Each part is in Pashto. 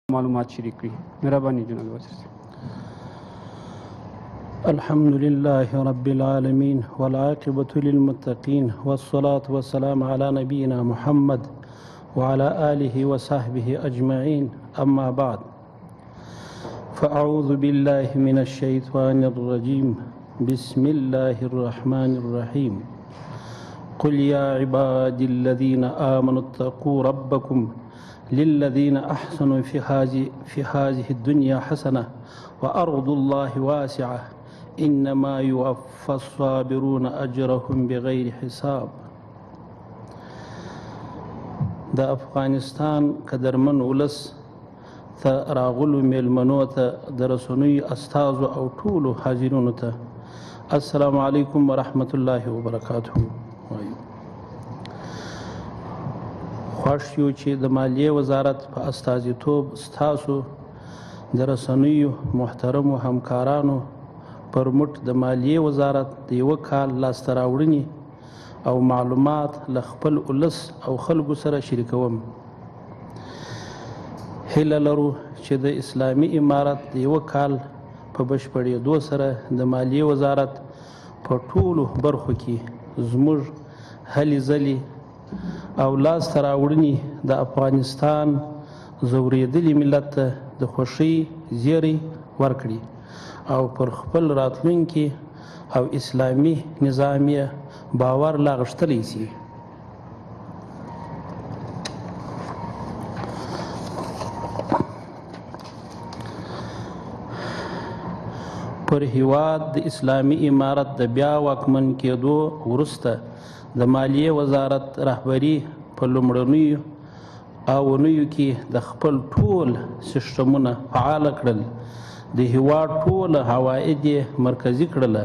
معلومات شریک کړي. مهرباني جناب وزیر صاحب. الحمد لله رب العالمين والعاقبة للمتقين والصلاة والسلام على نبينا محمد وعلى آله وصحبه أجمعين، أما بعد، فأعوذ بالله من الشيطان الرجيم. بسم الله الرحمن الرحيم. قل يا عبادي الذين آمنوا اتقوا ربكم للذين أحسنوا في هذه الدنيا حسنة وأرض الله واسعة إنما يوفى الصابرون أجرهم بغير حساب. د افغانستان قدرمن ولس ته راغلو میلمنو ته، د رسنیو استازو او ټولو حاضرینو ته السلام علیکم ورحمت الله وبرکاته. خوښ یو چې د مالیې وزارت په استازیتوب ستاسو د رسنیو محترمو همکارانو پر مټ د مالیې وزارت د یوه کال لاسته راوړنې او معلومات له خپل ولس او خلکو سره شریکوم. هیله لرو چې د اسلامي امارت د یوه کال په بشپړېدو سره د مالیې وزارت په ټولو برخو کې زموږ هلې ځلې او لاسته راوړنې د افغانستان ځورېدلي ملت ته د خوښۍ زیری ورکړي او پر خپل راتلونکي او اسلامي نظام یې باور لا غښتلی شي. پر هیواد د اسلامي امارت د بیا واکمن کېدو وروسته د مالیې وزارت رهبري په لومړنیو اوونیو کې د خپل ټول سیستمونه فعال کړل، د هیواد ټول عواید یې مرکزي کړل،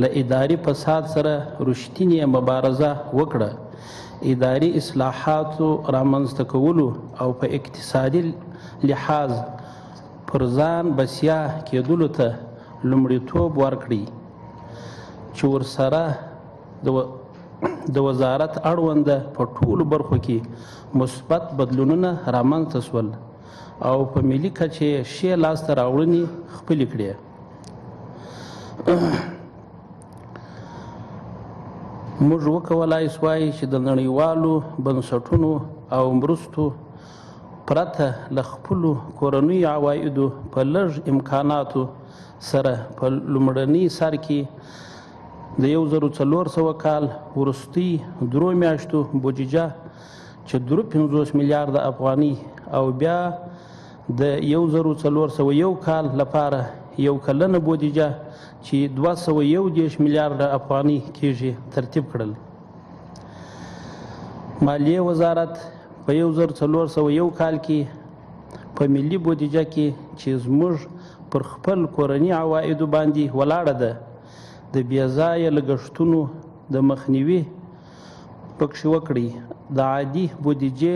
له اداري فساد سره رښتینې مبارزه وکړه، اداري اصلاحاتو رامنځته کولو او په اقتصادي لحاظ پر ځان بسیا کېدلو ته لومړیتوب ورکړي، چې ورسره د وزارت اړوند په ټولو برخو کې مثبت بدلونونه رامنځته شول او په ملي کچه یې ښې لاسته راوړنې خپلې کړې. موږ وکولای شوای چې د نړیوالو بنسټونو او مرستو پرته له خپلو کورنیو عوایدو په لږ امکاناتو سره په لومړني سر کې د 1400 کال وروستۍ درو میاشتو بودیجه چې 53 میلیارده افغانۍ او بیا د 1401 کال لپاره یو کلنه بودیجه چې 231 میلیارده افغانۍ کېږي ترتیب کړل. مالیې وزارت په 1401 کال کې په ملي بودیجه کې چې زموږ پر خپل کورني عوایدو باندې ولاړه ده د بې ځایه لګښتونو د مخنیوي پکښې وکړي. د عادي بودیجې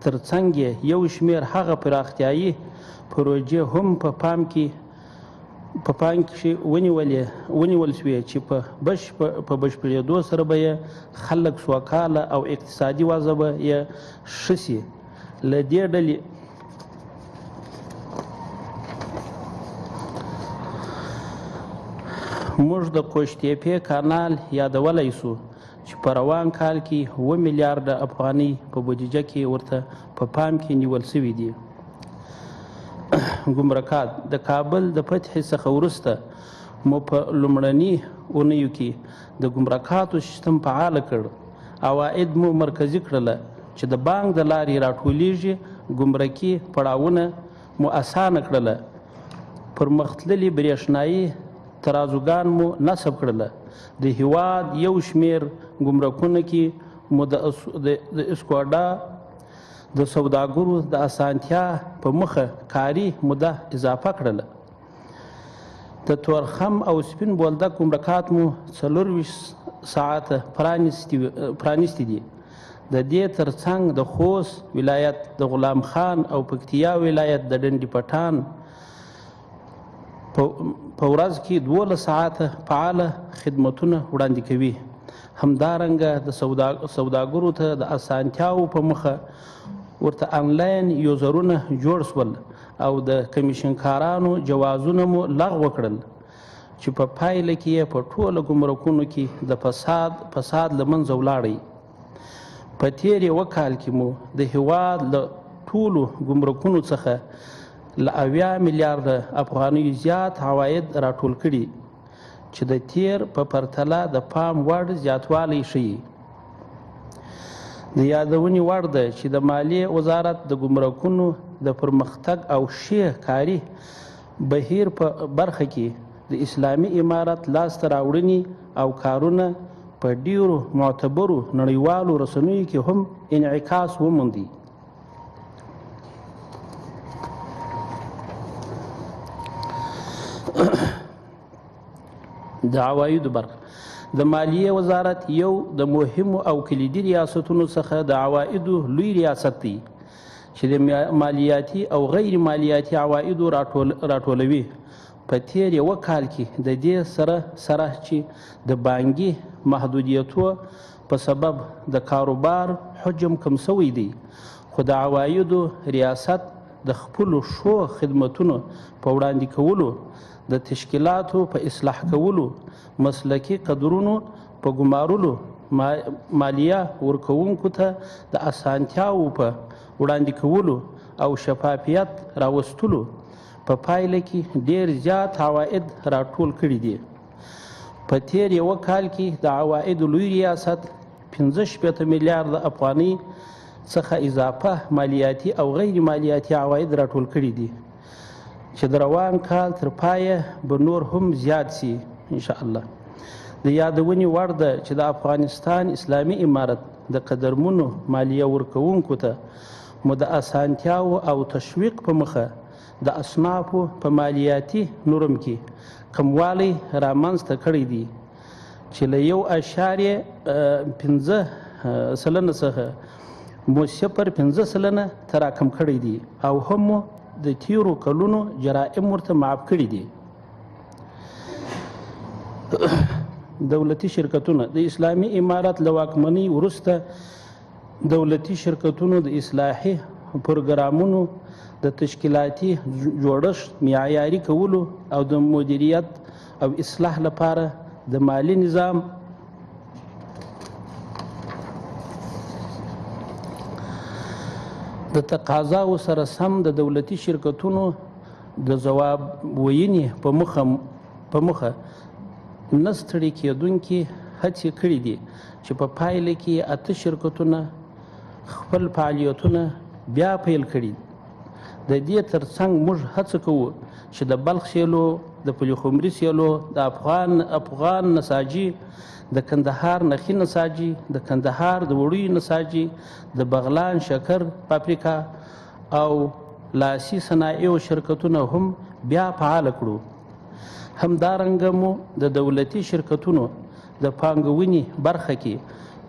ترڅنګ یې یو شمېر هغه پراختیایي پروژې هم په پام کې ونیول شوې چې په بشپړېدو سره به یې خلک سوکاله او اقتصادي وضع به یې ښه شي. له دې ډلې موږ د قوشتېپې کانال یادولی شو چې په روان کال کې 7 میلیارده افغانۍ په بودیجه کې ورته په پام کې نیول شوي دي. ګمرکات د کابل د فتحې څخه وروسته مو په لومړني اونیو کې د ګمرکاتو سیستم فعال کړ، عواید مو مرکزي کړله چې د بانک د لارې راټولیږي، ګمرکي پړاوونه مو اسانه کړله، پرمختللي برېښنایي ترازوګان مو نصب کړله، د هیواد یو شمېر ګمرکونو کې مو د اسکوډا د سوداګرو د اسانتیا په مخه کاري موده اضافه کړله. د تورخم او سپین بولدک ګمرکات مو 24 ساعته پرانیستي دي. د دې ترڅنګ د خوست ولایت د غلام خان او پکتیا ولایت د ډنډ پټان په ورځ کې 12 ساعته فعاله خدمتونه وړاندې کوي. همدارنګه د سوداګرو ته د اسانتیاوو په موخه ورته انلاین یوزرونه جوړ شول او د کمیشنکارانو جوازونه مو لغوه کړل، چې په پایله کې یې په ټوله ګمرکونو کې د فساد له منځه ولاړی. په تېر یوه کال کې مو د هیواد له ټولو ګمرکونو څخه له 70 میلیارده افغانیو زیات عواید راټول کړي، چې د تېر په پرتله د پام وړ زیاتوالی ښيي. د یادونې وړ ده چې د مالیې وزارت د ګمرکونو د پرمختګ او ښې کاري بهیر په برخه کې د اسلامي امارت لاسته راوړنې او کارونه په ډېرو معتبرو نړیوالو رسنیو کې هم انعکاس وموندی. د عوایدو برخه. د مالیې وزارت یو د مهمو او کلیدي ریاستونو څخه د عوایدو لوی ریاست دی، چې د مالیاتي او غیر مالیاتي عوایدو راټولوي. په تېر یوه کال کې د دې سره چې د بانکي محدودیتو په سبب د کاروبار حجم کم شوی دی، خو د عوایدو ریاست د خپلو ښو خدمتونو په وړاندې کولو، د تشکیلاتو په اصلاح کولو، مسلکي قدرونو په ګمارلو، مالیه ورکوونکو ته د اسانتیاوو په وړاندې کولو او شفافیت راوستلو په پایله کې ډېر زیات عواید راټول کړي دي. په تېر یوه کال کې د عوایدو لوی ریاست 65 میلیارده افغانۍ څخه اضافه مالیاتي او غیر مالیاتي عواید راټول کړي دي، چې د روان کال تر پایه به نور هم زیات شي ان شاء الله. د یادونې وړ ده چې د افغانستان اسلامي امارت د قدرمنو مالیه ورکوونکو ته مو د اسانتیاوو او تشویق په مخه د اصنافو په مالیاتي نورم کې کموالی رامنځته کړی دی، چې له 1.5% څخه مو 0.5% ته راکم کړی دی او هم مو د تېرو کلونو جرائم ورته معاف کړي دي. دولتي شرکتونه. د اسلامي امارت له واکمنۍ وروسته دولتي شرکتونو د اصلاحي پروګرامونو د تشکیلاتي جوړښت معیاري کولو او د مدیریت او اصلاح لپاره د مالي نظام د تقاضاو سره سم د دولتي شرکتونو د ځواب ویینې په مخه نه ستړي کېدونکې هڅې کړې دي، چې په پایله کې 8 شرکتونه خپل فعالیتونه بیا پیل کړي. د دې ترڅنګ موږ هڅه کوو چې د بلخ سیلو، د پلخمري سیلو، د افغان نساجي، د کندهار نخي نساجي، د کندهار د وړیو نساجي، د بغلان شکر فابریکه او لاسي صنایعو شرکتونه هم بیا فعال کړو. همدارنګه مو د دولتي شرکتونو د پانګونې برخه کې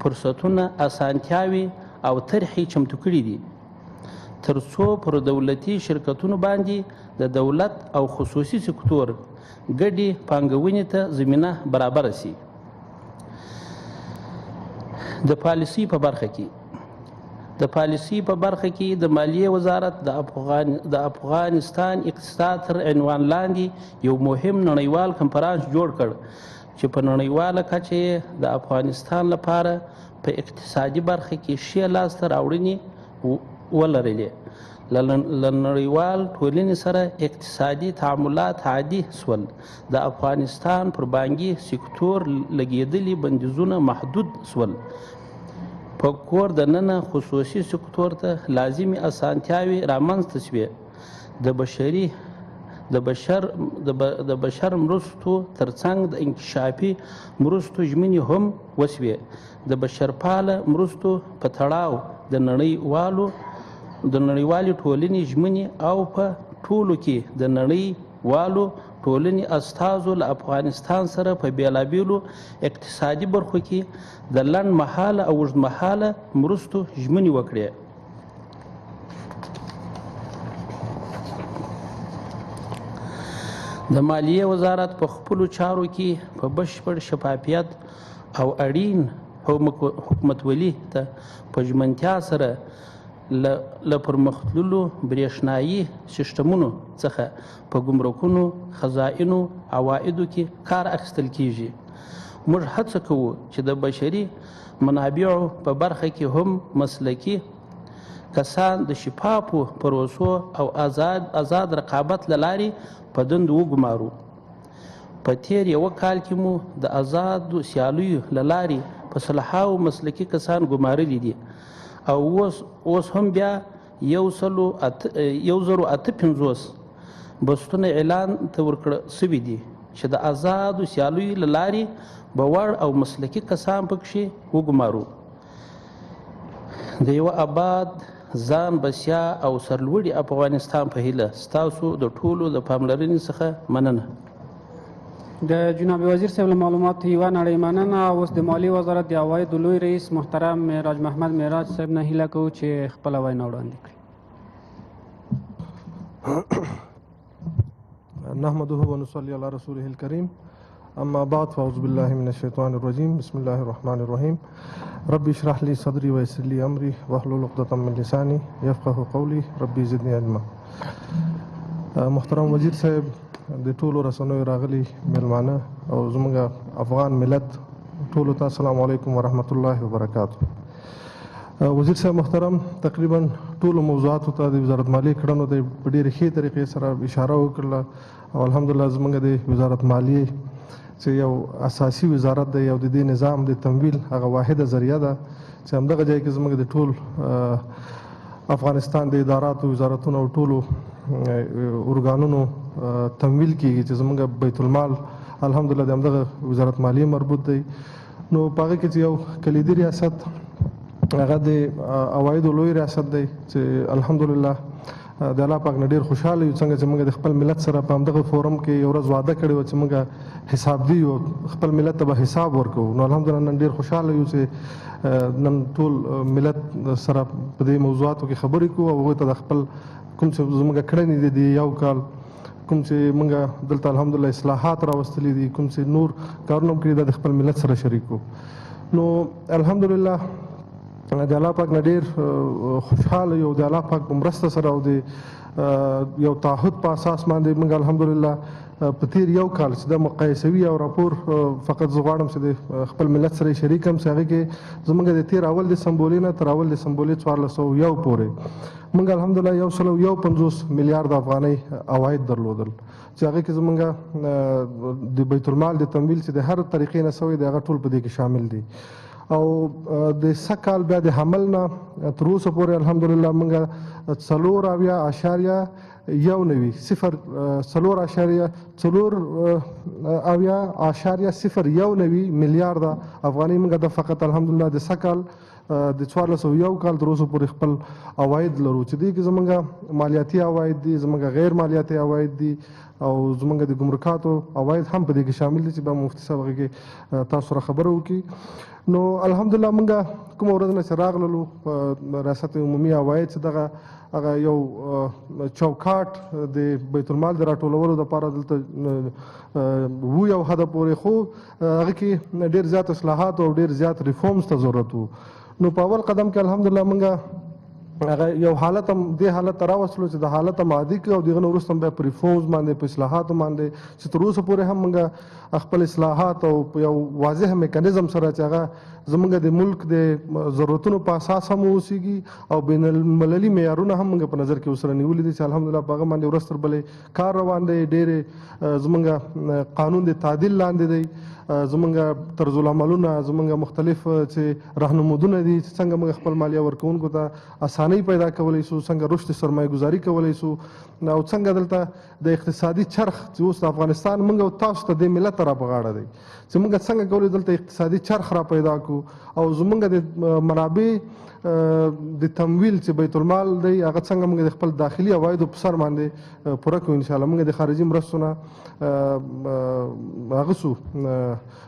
فرصتونه، اسانتیاوې او طرحې چمتو کړي دي، تر څو پر دولتي شرکتونو باندې د دولت او خصوصي سکتور ګډې پانګونې ته زمینه برابره شي. د پالیسۍ په برخه کې د مالیې وزارت د افغانستان اقتصاد تر عنوان لاندې یو مهم نړیوال کنفرانس جوړ کړ، چې په نړیواله کچه یې د افغانستان لپاره په اقتصادي برخه کې ښې لاسته راوړنې ولرلې. له نړیوال ټولنې سره اقتصادي تعاملات عادي شول. د افغانستان پر بانکي سکتور لګېدلي بندیزونه محدود شول. په کور دننه خصوصي سکتور ته لازمې اسانتیاوې رامنځته شوې. د بشر مرستو ترڅنګ د انکشافي مرستو ژمنې هم وشوې. د بشرپاله مرستو په تړاو د نړیوالې ټولنې ژمنې او په ټولو کې د نړیوالو ټولنې استازو له افغانستان سره په بېلابېلو اقتصادي برخو کې د لنډ مهاله او اوږدمهاله مرستو ژمنې وکړې. د مالیې وزارت په خپلو چارو کې په بشپړ شفافیت او اړین حکومتولي ته په ژمنتیا سره له پرمختللو برېښنايي سیسټمونو څخه په ګمرکونو، خزاینو، عوایدو کې کار اخیستل کیږي. موږ هڅه کوو چې د بشري منابعو په برخه کې هم مسلکي کسان د شفافو پروسو او ازاد رقابت له لارې په دندو وګمارو. په تېر یوه کال کې مو د ازادو سیالیو له لارې په سلهاوو مسلکي کسان ګمارلي دي او اوس هم بیا 1058 بستونه اعلان ته ورکړل شوي دي چې د ازادو سیالیو له لارې به وړ او مسلکي کسان پکښې وګمارو. د یوه اباد، ځان بسیا او سرلوړي افغانستان په هیله ستاسو د ټولو د پاملرنې څخه مننه. د جناب وزیر صاحب له معلوماتو یوه نړۍ مننه. اوس د مالي وزارت د عوایدو لوی رئیس محترم معراج محمد معراج صاحب نه هیله کوو چې خپله وینا وړاندې کړي. نحمده ونصلي على رسوله الكريم، اما بعد، فاعوذ بالله من الشيطان الرجيم، بسم الله الرحمن الرحيم، ربي اشرح لي صدري ويسر لي امري واحلل عقدة من لساني يفقه قولي، ربي زدني علما. محترم وزیر صاحب، د ټولو رسنیو راغلي میلمانه او زموږ افغان ملت ټولو ته السلام علیکم ورحمت الله وبرکاته. وزیر صاحب محترم، تقریبا ټولو موضوعاتو ته د وزارت مالیې کړنو ته په ډېرې ښې طریقې سره اشاره وکړله او الحمدلله زموږ د وزارت مالیې چې یو اساسي وزارت دی او د دې نظام د تمویل هغه واحده ذریعه ده چې همدغه ځای کې زموږ د ټول افغانستان د اداراتو، وزارتونو او ټولو ارګانونو تمویل کیږي چې زموږ بیت المال الحمدلله د همدغه وزارت مالیې مربوط دی. نو په هغه کې چې یو کلیدي ریاست هغه د عوایدو لوی ریاست دی چې الحمدلله د الله پاک نه ډېر خوشحاله یو څنګه چې موږ د خپل ملت سره په همدغه فورم کې یو ورځ وعده کړې وه چې موږ حساب دی یو خپل ملت ته به حساب ورکوو. نو الحمدلله نن ډېر خوشحاله یو چې نن ټول ملت سره په دې موضوعاتو کې خبرې کوو او هغوی ته د خپل کوم چې زموږ کړنې دي د یو کال کوم چې موږ دلته الحمدلله اصلاحات راوستلي دي، کوم چې نور کارونه هم کړي، دا د خپل ملت سره شریک کوو. نو الحمدلله د الله پاک نه ډېر خوشحاله یو، د الله پاک په مرسته سره او د یو تعهد په اساس باندې موږ الحمدلله په تیر یو کال چې دا مقایسوي او راپور فقط زه غواړم چې د خپل ملت سره یې شریک کړم چې هغې کې زموږ د تیر اول د سنبولې نه تر اول د سنبولې 1401 پورې موږ الحمدلله 151 میلیارد افغانۍ عواید درلودل چې هغې کې زموږ د بیت المال د تمویل چې د هر طریقې نه سوی دی هغه ټول په دې کې شامل دي. او د سږ کال بیا د حمل نه تر اوسه پورې الحمدلله موږ 74.91 صفر 4.74.091 میلیارده افغانۍ موږ د فقط الحمدلله د سږ کال د 1401 کال تر اوسه پورې خپل عواید لرو چې دې کې زموږ مالیاتي عواید دي، زموږ غیر مالیاتي عواید دي او زموږ د ګمرکاتو عواید هم په دې کې شامل دي چې به مفتي صاحب هغې کې تاسو سره خبره وکړي. نو الحمدلله موږ کومه ورځ نه چې راغللو په ریاست عمومي عواید چې دغه هغه یو چوکاټ د بیت المال د راټولولو دپاره دلته وو یو حده پورې، خو هغه کې ډېر زیات اصلاحات او ډېر زیات ریفورمز ته ضرورت وو. نو په اول قدم کې الحمدلله موږ هغه یو حالت هم دې حالت ته راوستلو چې د حالت هم عادي کړو او د هغه نه وروسته هم بیا په ریفورمز باندې په اصلاحاتو باندې چې تر اوسه پورې هم موږ خپل اصلاحات او په یو واضح میکانیزم سره چې هغه زموږ د ملک د ضرورتونو په اساس هم اوسېږي او بین المللي معیارونه هم موږ په نظر کې ورسره نیولي دي چې الحمدلله په هغه باندې ورځ تر بلې کار روان دی. ډېرې زموږ قانون د تعدیل لاندې دی، زموږ طرزالعملونه زموږ مختلف چې رهنمودونه دي چې څنګه موږ خپل مالیه ورکوونکو ته اسانۍ پیدا کولی شو، څنګه رشد سرمایه ګذاري کولی شو او څنګه دلته د اقتصادي چرخ چې اوس د افغانستان موږ او تاسو ته دې ملت ته را په غاړه دی چې موږ څنګه کولی دلته اقتصادي چرخ را پیدا کړو او زموږ د منابع د تمویل چې بیت المال دی هغه څنګه موږ د خپل داخلي عوایدو په سر باندې پوره کړو. انشاءالله موږ د خارجي مرستو نه هغه سو،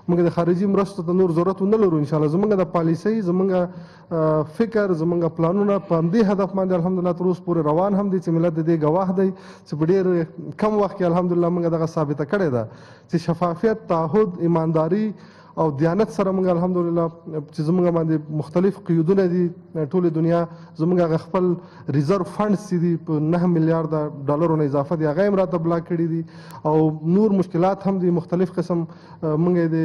موږ د خارجي مرستو ته نور ضرورت نه لرو. انشاءالله زموږ د پالیسۍ، زموږ فکر، زموږ پلانونه په همدې هدف باندې الحمدلله تر اوسه پورې روان هم دي چې ملت د دې ګواه دی چې په ډېر کم وخت کې الحمدلله موږ دغه ثابته کړې ده چې شفافیت، تعهد، ایمانداري او دیانت سره موږ الحمدلله چې زموږ باندې مختلف قیودونه دي، ټوله دنیا زموږ هغه خپل reserve funds چې دي په 9 میلیارډ ډالرو نه اضافه دي، هغه هم راته block کړي دي، او نور مشکلات هم دي، مختلف قسم موږ د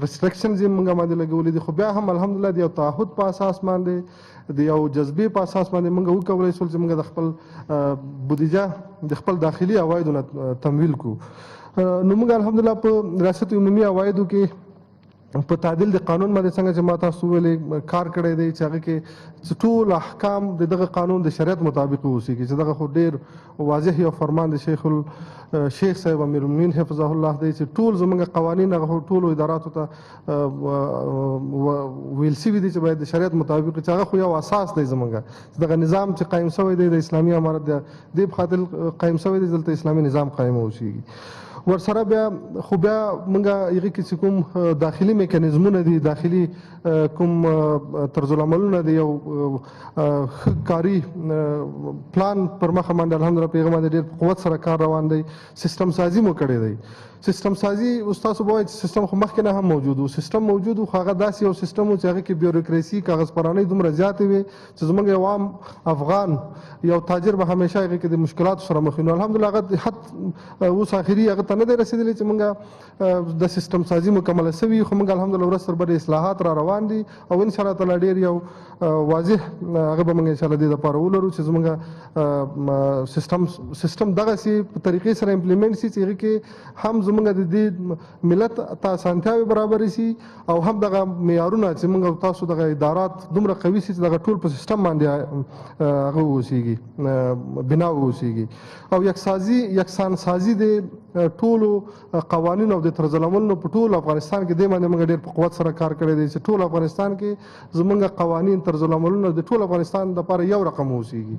restrictions یې موږ باندې لګولي دي. خو بیا هم الحمدلله د یو تعهد په اساس باندې، د یو جذبې په اساس باندې موږ وکولای شول چې موږ د خپل بودیجه د خپل داخلي عوایدو نه تمویل کړو. نو موږ الحمدلله په ریاست عمومي عوایدو کې په تعدیل د قانون باندې څنګه چې ما تاسو ویلې کار کړی دی چې هغه کې چې ټول احکام د دغه قانون د شریعت مطابق اوسېږي، چې دغه خو ډېر واضح یو فرمان د شیخ صاحب امیرالمؤمنین حفظه الله دی چې ټول زموږ قوانین هغه ټولو اداراتو ته ویل شوي دي چې باید د شریعت مطابق، چې هغه خو یو اساس دی زموږ، چې دغه نظام چې قایم شوی دی د اسلامي امارت د دې په خاطر قایم شوی دی، دلته اسلامي نظام قایم اوسېږي. ورسره بیا خو بیا موږ هغې کې چې کوم داخلي میکانیزمونه دي، داخلي کوم طرزالعملونه دي، یو ښه کاري پلان پر مخه باندې الحمدلله په هغه باندې ډېر په قوت سره کار روان دی. سیستم سازي مو کړی دی. سیستم سازي اوس تاسو به وایئ چې سیستم خو مخکې نه هم موجود و، سیستم موجود و، خو هغه داسې یو سیستم و چې هغه کې بیوروکراسي کاغذ پرانۍ دومره زیاتې وې چې زموږ یو عام افغان یو تاجر به همیشه هغې کې د مشکلاتو سره مخ وي. نو الحمدلله هغه حد اوس اخري هغه ته نه دی رسېدلی چې موږ د سیستم سازي مکمله سوي، خو موږ الحمدلله ورځ تر بلې اصلاحات را روان دي او ان شاء الله تعالی ډېر یو واضح هغه به موږ ان شاء الله دې دپاره ولرو چې زموږ سیستم دغسې په طریقې سره implement سي چې هغې کې هم زموږ د دې ملت ته اسانتیاوې برابرې سي او هم دغه معیارونه چې موږ تاسو دغه ادارات دومره قوي سي چې دغه ټول په سیستم باندې هغه واوسېږي، بنا واوسېږي. او یکسان سازي د ټولو قوانینو او د طرزالعملونو په ټول افغانستان کې دې باندې موږ ډېر په قوت سره کار کړی دی چې ټول افغانستان کې زموږ قوانین طرزالعملونه د ټول افغانستان دپاره یو رقم اوسېږي.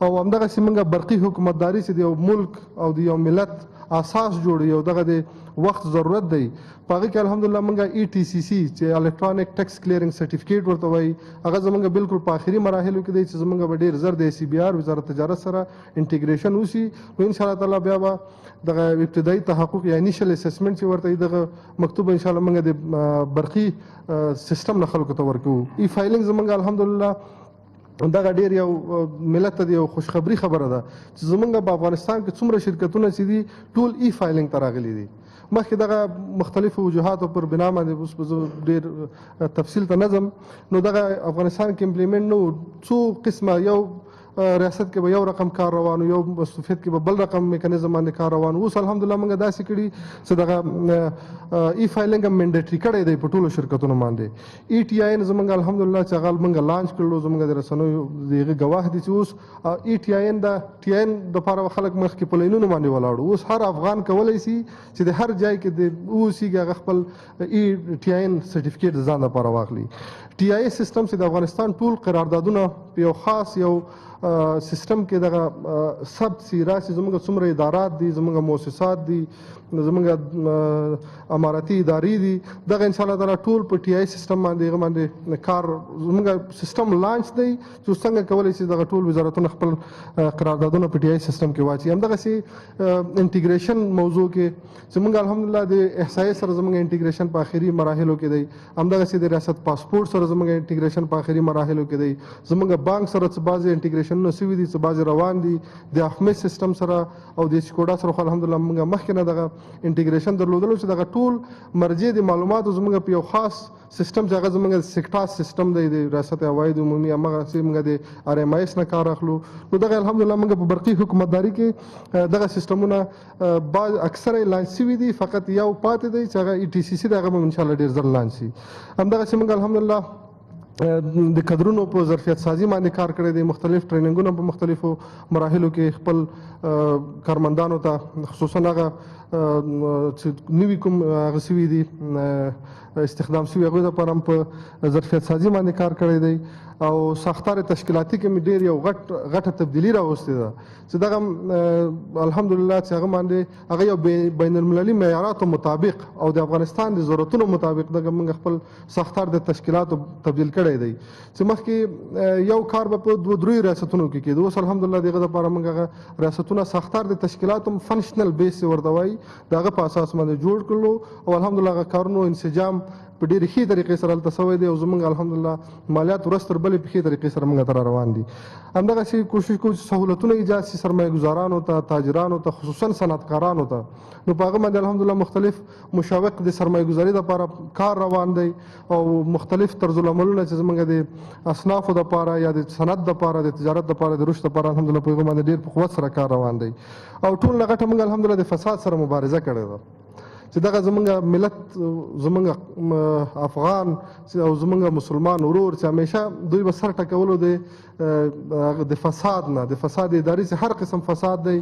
او همدغسې موږ برقي حکومتداري چې د یو ملک او د یو ملت اساس جوړوي او دغه د وخت ضرورت دی، په هغه کې الحمدلله موږ ای ټي سي سي چې electronic tax clearing certificate ورته وایي، هغه زموږ بالکل په آخري مراحلو کې دی چې زموږ به ډېر زر د ای سي بي آر وزارت تجارت سره integration وشي. نو ان شاء الله تعالی بیا به دغه ابتدایي تحقق یا initial assessment چې ورته دغه مکتوب ان شاء الله موږ د برقي سیستم نه خلکو ته ورکوو. e-filing زموږ الحمدلله دغه ډېر یو ملت ته یو خوشخبری خبره ده چې زمونږ په افغانستان کې څومره شرکتونه چې دي ټول e-filing ته راغلي دي. مخکې دغه مختلفو وجوهاتو پر بنا باندې اوس به زه ډېر تفصیل ته نه ځم، نو دغه افغانستان کې implement نه و، څو قسمه یو ریاست کې به یو رقم کار روان و، یو مستوفیت کې به بل رقم میکانیزم باندې کار روان و. اوس الحمدلله موږ داسې کړي چې دغه e-filing هم mandatory کړی دی په ټولو شرکتونو باندې. ای ټي آی ان زموږ الحمدلله چې هغه موږ launch کړلو، زموږ د رسنیو د هغې ګواه دي چې اوس ای ټي آی ان د ټي آی ان دپاره به خلک مخکې په لینونو باندې ولاړ وو. اوس هر افغان کولی شي چې د هر ځای کې د اوسېږي هغه خپل ای ټي آی ان سرټیفیکیټ د ځان لپاره واخلي. ټي آی سیستم چې د افغانستان ټول قراردادونه په یو خاص یو سیستم کې دغه ثبت سي راسي، زموږ څومره ادارات دي، زموږ مؤسسات دي، زموږ امارتي ادارې دي، دغه ان شاء الله تعالی ټول په ټي آی سیستم باندې هغه باندې کار زموږ سیستم launch دی چې اوس څنګه کولی شي دغه ټول وزارتونه خپل قراردادونه په ټي آی سیستم کې واچوي. همدغسې integration موضوع کې چې موږ الحمدلله د احصایې سره زموږ integration په آخري مراحلو کې دی، همدغسې د ریاست پاسپورټ سره زموږ integration په آخري مراحلو کې دی، زموږ بانک سره څه بعضې integration نه سوي دي، څه بعضې روان دي، د افمیس سیستم سره او د سکوډا سره خو الحمدلله موږ مخکې نه دغه integration درلودلو چې دغه ټول مرجع د معلوماتو زموږ په یو خاص سیستم چې هغه زموږ د سکټاس سیستم دی، د ریاست عواید عمومي همغسې موږ د ار ام آی اس نه کار اخلو. نو دغه الحمدلله موږ په برقي حکومتداري کې دغه سیستمونه بعض اکثره یې launch سوي دي، فقط یو پاتې دی چې هغه ای ټي سي سي دی، هغه به انشاءالله ډېر زر launch سي. همدغسې موږ الحمدلله د کدرونو په ظرفیت سازي باندې کار کړی دی، مختلف training ونه په مختلفو مراحلو کې خپل کارمندانو ته خصوصا هغه چې نوي کوم هغه سوي دي استخدام سوي هغوی دپاره هم په ظرفیت سازي باندې کار کړی دی. او ساختار تشکیلاتي کې مې ډېر یو غټه تبدیلي راوستې ده چې دغه الحمدلله چې هغه باندې هغه یو بین المللي معیاراتو مطابق او د افغانستان د ضرورتونو مطابق دغه موږ خپل ساختار د تشکیلاتو تبدیل کړی. کړی دی چې مخکې یو کار به په دوه درې ریاستونو کې کېده، اوس الحمدلله د هغه دپاره موږ هغه ریاستونه ساختار د تشکیلات هم functional base ورته وایي، د هغه په اساس باندې جوړ کړلو او الحمدلله هغه کارونو انسجام په ډېرې ښې طریقې سره هلته سوی دی او زموږ الحمدلله مالیات ورځ تر بلې په ښې طریقې سره موږ ته را روان دي. همدغسې کوشش کوو چې سهولتونه ایجاد شي سرمایه ګزارانو ته، تاجرانو ته، خصوصا صنعتکارانو ته. نو په هغه باندې الحمدلله مختلف مشوق د سرمایه ګزاري دپاره کار روان دی او مختلف طرزالعملونه چې زموږ د اصنافو دپاره یا د صنعت دپاره، د تجارت دپاره، د رشد دپاره الحمدلله په هغه باندې ډېر په قوت سره کار روان دی. او ټول نه غټه موږ الحمدلله د فساد سره مبارزه کړې ده چې دغه زمونږ ملت، زمونږ افغان او زمونږ مسلمان ورور چې همیشه دوی به سر ټکولو د فساد نه، د فساد اداري چې هر قسم فساد دی،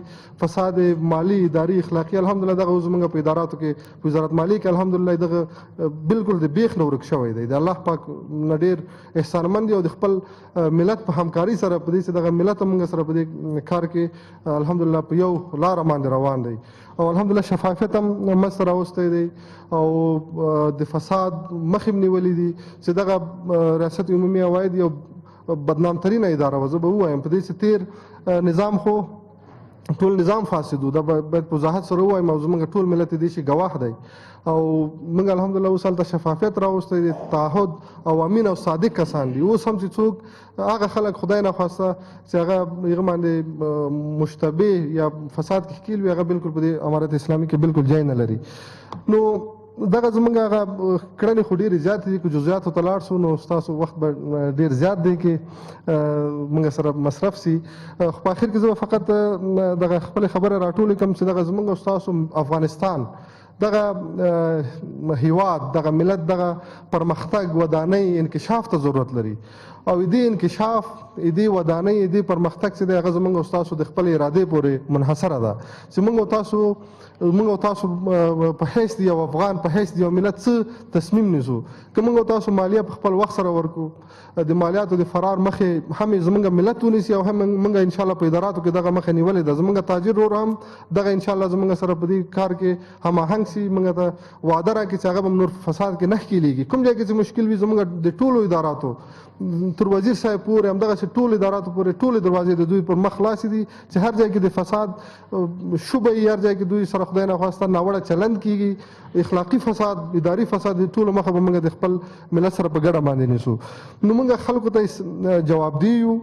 فساد مالی، اداري، اخلاقي، الحمدلله دغه زمونږ په اداراتو کې، په وزارت مالي کې الحمدلله دغه بالکل د بیخ نه ورک شوی دی. د الله پاک نه ډېر احسانمند دی او د خپل ملت په همکاري سره په دې چې دغه ملت موږ سره په دې کار کې الحمدلله په یو لاره باندې روان دی او الحمدلله شفافیت هم منځته راوستی دی او د فساد مخې هم نیولې دي چې دغه ریاست عمومي عواید یو بدنامترینه اداره وه. زه به ووایم په دې چې تېر نظام خو ټول نظام فاسد و، دا باید په وضاحت سره ووایم او زموږ ټول ملت دې شي ګواه دی او موږ الحمدلله اوس هلته شفافیت راوستی دی، تعهد او امین او صادق کسان دي. اوس هم چې څوک هغه خلک خدای نخواسته چې هغه هغه باندې مشتبه یا فساد کې ښکېل وي، هغه بالکل په دې امارت اسلامي کې بالکل ځای نه لري. نو دغه زمونږ هغه کړنې خو ډېرې زیاتې دي، که جزئیاتو ته لاړ سو نو ستاسو وخت به ډېر زیات دی کې موږ سره مصرف سي. خو په اخر کې زه به فقط دغه خپلې خبره راټولې کړم چې دغه زمونږ او ستاسو افغانستان، دغه هیواد، دغه ملت، دغه پرمختګ، ودانۍ، انکشاف ته ضرورت لري او دې انکشاف، دې ودانۍ، دې پرمختګ چې دی هغه زمونږ او ستاسو د خپلې ارادې پورې منحصره ده چې موږ او تاسو په حیث د یو افغان، په حیث د یو ملت څه تصمیم نیسو. که موږ او تاسو مالیه په خپل وخت سره ورکو، د مالیاتو د فرار مخې هم زمونږ ملت ونیسي او هم موږ انشاءالله په اداراتو کې دغه مخه نیولې ده. زمونږ تاجر ورور هم دغه انشاءالله زمونږ سره په دې کار کې هماهنګ سي، موږ ته وعده راکړي چې هغه به نور فساد کې نه ښکېلېږي. کوم ځای کې چې مشکل وي زمونږ د ټولو اداراتو تر وزیر صاحب پورې، همدغسې ټولو اداراتو پورې ټولې دروازې د دوی پر مخ خلاصې دي چې هر ځای کې د فساد شبه وي، هر ځای کې دوی سره خدای نخواسته ناوړه چلند کېږي، اخلاقي فساد، اداري فساد، د ټولو مخه به موږ د خپل ملت سره په ګډه باندې نیسو. نو موږ خلکو ته جوابدې یو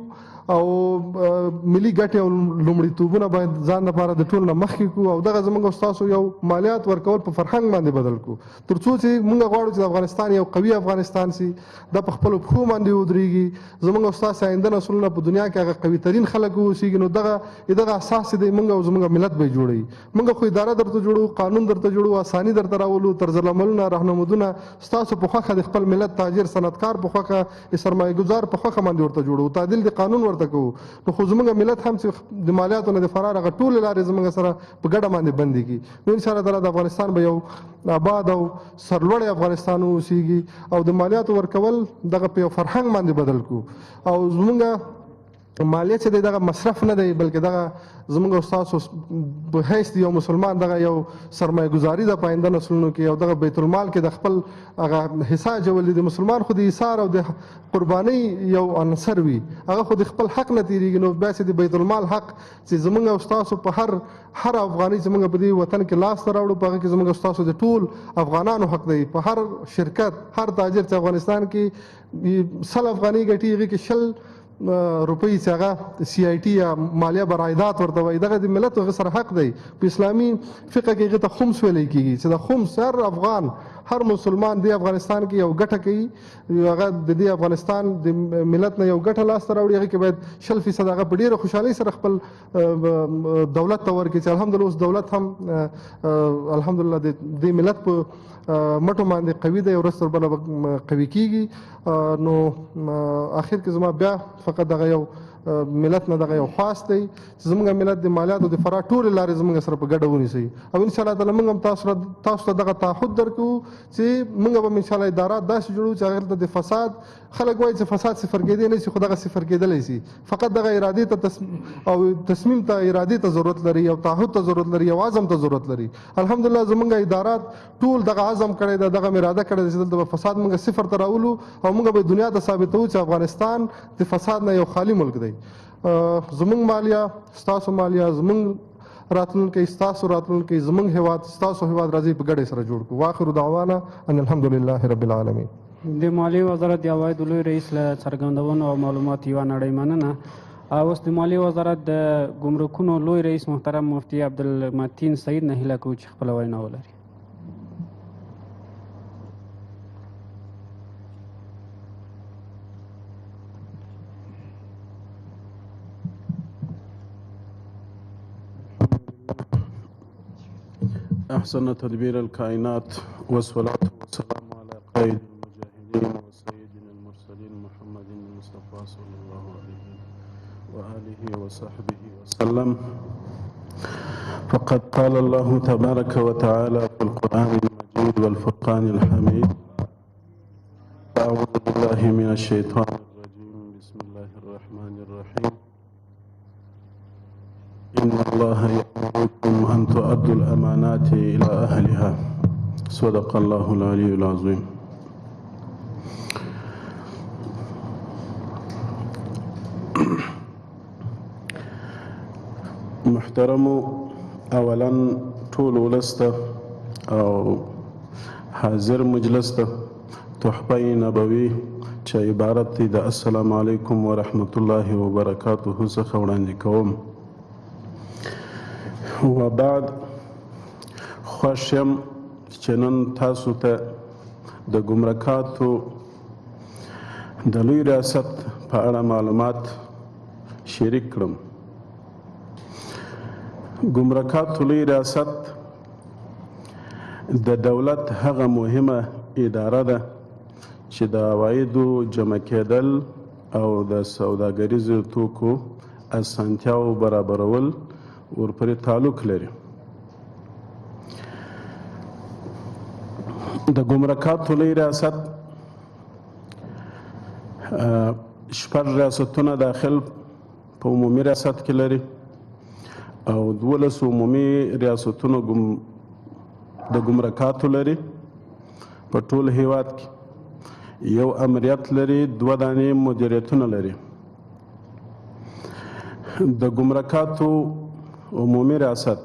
او ملي ګټې او لومړیتوبونه باید ځان لپاره د ټول نه مخکې کړو او دغه زموږ او ستاسو یو مالیات ورکول په فرهنګ باندې بدل کړو، تر څو چې موږ غواړو چې د افغانستان یو قوي افغانستان سي، دا په خپلو پښو باندې ودرېږي، زموږ او ستاسو آینده نسلونه په دنیا کې هغه قوي ترین خلک واوسېږي. نو دغه اساس دی موږ او زموږ ملت به یې جوړوي. موږ خو اداره درته جوړو، قانون درته جوړو، اساني درته راولو، طرزالعملونه، رهنمودونه ستاسو په خوښه د خپل ملت تاجر، صنعتکار په خوښه، سرمایه ګزار په خوښه باندې ورته جوړو، تعدیل د قانون ورته کوو. نو خو زموږ ملت هم چې د مالیاتو نه د فرار هغه ټولې لارې زموږ سره په ګډه باندې بندې کړي. نو ان شاء الله تعالی د افغانستان به یو آباد او سرلوړی افغانستان واوسېږي او د مالیاتو ورکول دغه په یو فرهنګ باندې بدل کړو. او زموږ مالیه چې دی دغه مصرف نه دی، بلکې دغه زموږ او ستاسو په حیث یو مسلمان دغه یو سرمایه ګزاري ده په آینده نسلونو کې او دغه بیت المال کې د خپل هغه حصه اچول دي. د مسلمان خو د ایثار او د قربانۍ یو عنصر وي، هغه خو د خپل حق نه تېرېږي. نو بیا چې د بیت المال حق چې زموږ او ستاسو په هر افغاني چې موږ په دې وطن کې لاس ته راوړو، په هغه کې زموږ او ستاسو د ټول افغانانو حق دی. په هر شرکت، هر تاجر چې افغانستان کې 100 افغانۍ ګټي، هغې کې 20 روپۍ چې هغه سی آی ټي یا مالیه برایدات ورته وایي، دغه د ملت هغه سره حق دی. په اسلامي فقه کې هغه ته خمس ویلی کېږي چې د خمس هر افغان، هر مسلمان د افغانستان کې یو ګټه کوي، هغه د دې افغانستان د ملت نه یو ګټه لاسته راوړي، هغه کې باید 20% هغه په ډېره خوشحالۍ سره خپل دولت ته ورکړي چې الحمدلله اوس دولت هم الحمدلله د دې ملت په مټو باندې قوي دی، ورځ تر بله به قوي کېږي. نو اخر کې زما بیا فقط دغه یو ملت نه دغه یو خواست دی چې زموږ ملت د مالیاتو د فرار ټولې لارې زموږ سره په ګډه ونیسي او ان شاء الله تعالی موږ هم تاسو ته دغه تعهد درکوو چې موږ به ان شاء الله ادارات داسې جوړو چې هغه د فساد، خلک وایي چې فساد صفر کېدی نه شي، خو دغه صفر کېدلی شي. فقط دغه ارادې ته او تصمیم ته، ارادې ته ضرورت لري او تعهد ته ضرورت لري او عزم ته ضرورت لري. الحمدلله زموږ ادارات ټول دغه عزم کړی ده، دغه اراده کړې ده چې دلته به فساد موږ صفر ته راولو او موږ به دنیا ته ثابتوو چې افغانستان د فساد نه یو خالي ملک دی. زموږ مالیه ستاسو مالیه، زموږ راتلونکی ستاسو راتلونکی، زموږ هیواد ستاسو هیواد، راځي په ګډه سره جوړ کړو. واخر دعوانا ان الحمد لله رب العالمین. د مالیې وزارت د عوایدو لوی رئیس له څرګندونو او معلوماتو یوه نړۍ مننه. اوس د مالیې وزارت د ګمرکونو لوی رئیس محترم مفتي عبدالمتین سعید نه هیله کوو چې خپله وینا ولري. أحسن تدبير الكائنات، والصلاة والسلام على قائد المجاهدين وسيدنا المرسلين محمد المصطفى صلى الله عليه وآله وصحبه وسلم. فقد قال الله تبارك وتعالى في القرآن المجيد والفرقان الحميد: أعوذ بالله من الشيطان الرجيم، بسم الله الرحمن الرحيم، إن الله يأمركم أن تؤدوا الأمانات إلى أهلها. صدق الله العلي العظيم. محترمو، اولا ټول ولس ته او حاضر مجلس ته تحفه نبوي چې عبارت دی د السلام علیکم ورحمت الله وبرکاته څخه وړاندې کوم. وبعد، خوښ یم چې نن تاسو ته د ګمرکاتو د لوی ریاست په اړه معلومات شریک کړم. ګمرکاتو لوی ریاست د دولت هغه مهمه اداره ده چې د عوایدو جمع کېدل او د سوداګریزو توکو اسانتیاو برابرول ورپورې تعلق لري. د ګمرکاتو لوی ریاست شپږ ریاستونه داخل په عمومي ریاست کې لري او 12 عمومي ریاستونو د ګمرکاتو لري. په ټول هیواد کې یو امریت لري، 2 دانې مدیریتونه لري. د ګمرکاتو عمومي ریاست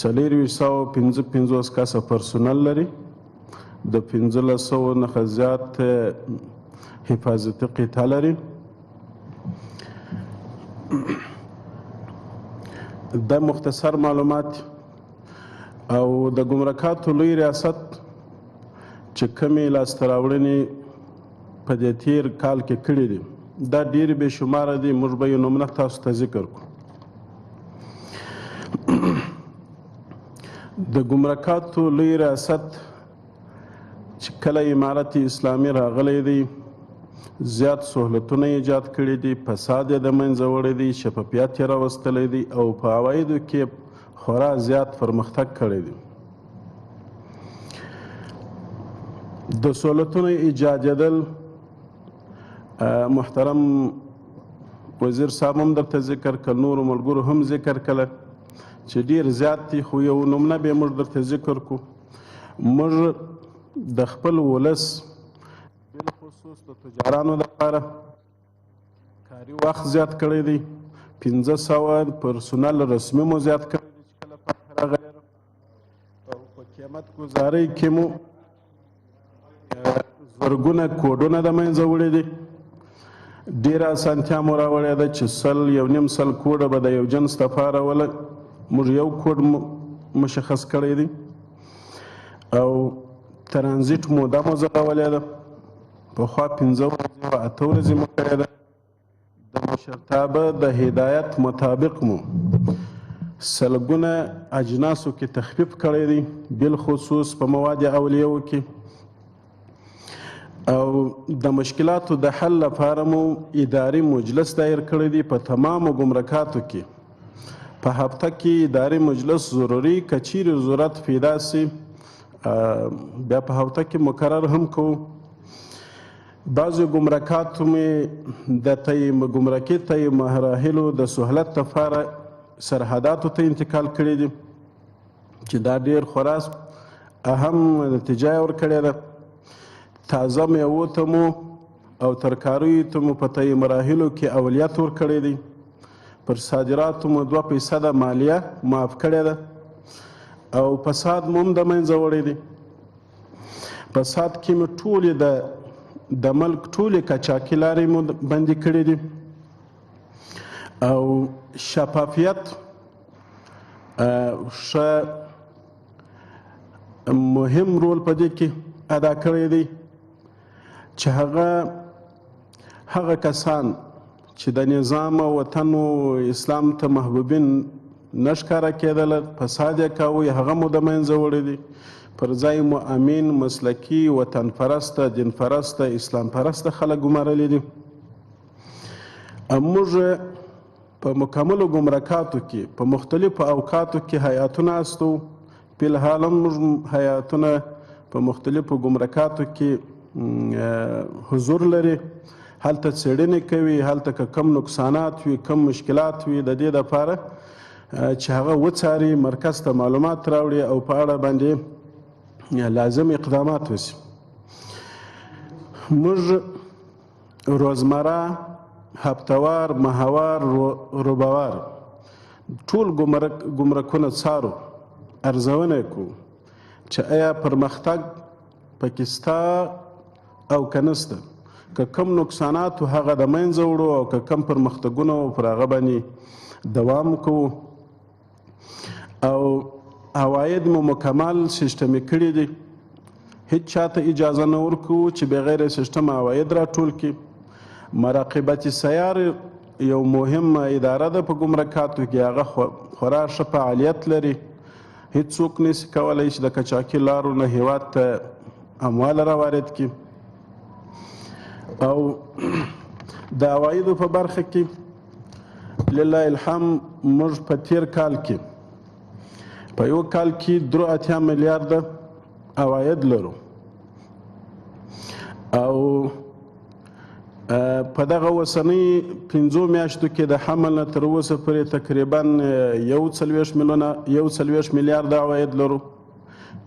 2455 کسه پرسونل لري، د 1500 نه زیات حفاظتي قطعه لري. د مختصر معلومات. او د ګمرکاتو لوی ریاست چې کومې لاسته راوړنې په دې تیر کال کې کړې دي، دا ډېرې بې شماره دي، موږ به یې نمونه تاسو ته ذکر کړو. د ګمرکاتو لوی ریاست چې کله امارت اسلامي راغلی دی، زیات سهولتونه ایجاد کړي دي، فساد یې د منځه وړی دی، شفافیت یې راوستلی دی او په عوایدو کې خورا زیات پرمختګ کړی دی. د سهولتونو ایجادېدل محترم وزیر صاحب هم درته ذکر کړ، نورو ملګرو هم ذکر کړه چې ډېر زیات دي، خو یو نمونه به موږ درته ذکر کړو. موږ د خپل ولس بالخصوص د تجارانو لپاره کاري وخت زیات کړی دی، 500 پرسونل رسمي مو زیات کړی دی چې کله فتح راغلی او په قیمت ګزارۍ کې مو زرګونه کوډونه د منځه وړي دي. ډېره اسانتیا مو راوړې ده چې 1.5 کوډه به د یو جنس لپاره وله، موږ یو کوډ مشخص کړی دی او ترانزیټ موده مو ځغولې ده، پخوا 5 ورځې وه، 8 ورځې مو کړې ده. د مشرتابه د هدایت مطابق مو سلګونه اجناسو کې تخفیف کړی دی، بالخصوص په مواد اولیو کې. او د مشکلاتو د حل لپاره مو اداري مجلس دایر کړی دی. په تمامو ګمرکاتو کې په هفته کې اداري مجلس ضروري، که چیرې ضرورت پیدا سي بیا په هفته کې مکرر هم کوو. بعضې ګمرکاتو مې د ګمرکي طی مراحلو د سهولت لپاره سرحداتو ته انتقال کړي دي چې دا ډېر خورا اهم نتیجه یې ورکړې ده. تازه میوو ته مو او ترکاریو ته مو په طی مراحلو کې اولیت ورکړی دی. پر صادراتو مو 2% مالیه معاف کړې ده او فساد مو هم د منځه وړی دی. فساد کې مو ټولې د ملک ټولې قاچاقي لارې مو بندې کړې دي او شفافیت ښه مهم رول په دې کې ادا کړی دی چې هغه کسان چې د نظام او وطن او اسلام ته محبوبین نه ښکاره کېدله، فساد یې کاوه، هغه مو د منځه وړي دي. پر ځای مو امین، مسلکي، وطن پرسته، دین پرسته، اسلام پرسته خلک ګمارلي دي. موږ په مکملو ګمرکاتو کې په مختلفو اوقاتو کې هیاتونه استو. فی الحال هم موږ هیاتونه په مختلفو ګمرکاتو کې حضور لري، هلته څېړنې کوي، هلته که کم نقصانات وي، کم مشکلات وي، د دې دپاره چې هغه وڅاري، مرکز ته معلومات راوړي او په اړه باندې لازم اقدامات وشي. موږ روزمره، هفتوار، ماهوار، ربعوار ټول ګمرکونه څارو، ارزونه کوو چې آیا پرمختګ پکې شته او که نشته، که کم نقصانات و هغه د منځه وړو او که کم پرمختګونه و پر هغه باندې دوام کوو. او عواید مو مکمل سیستمي کړي دي، هیڅ چاته اجازه نه ورکوو چې بغیر سیستم عواید راټول کړي. مراقبت سیار یو مهمه اداره ده په ګمرکاتو کې، هغه خورا ښه فعالیت لري. هیڅوک نشي کولی چې د قاچاقي لارو نه هیواد ته اموال راوارد کړي. او د عوایدو په برخه کې لله الحمد موږ په تیر کال کې په یو کال کې 83 میلیارده عواید لرو او په دغه اوسنۍ 5 میاشتو کې د حمل نه تر اوسه پورې تقریبا 41 میلیارده عواید لرو.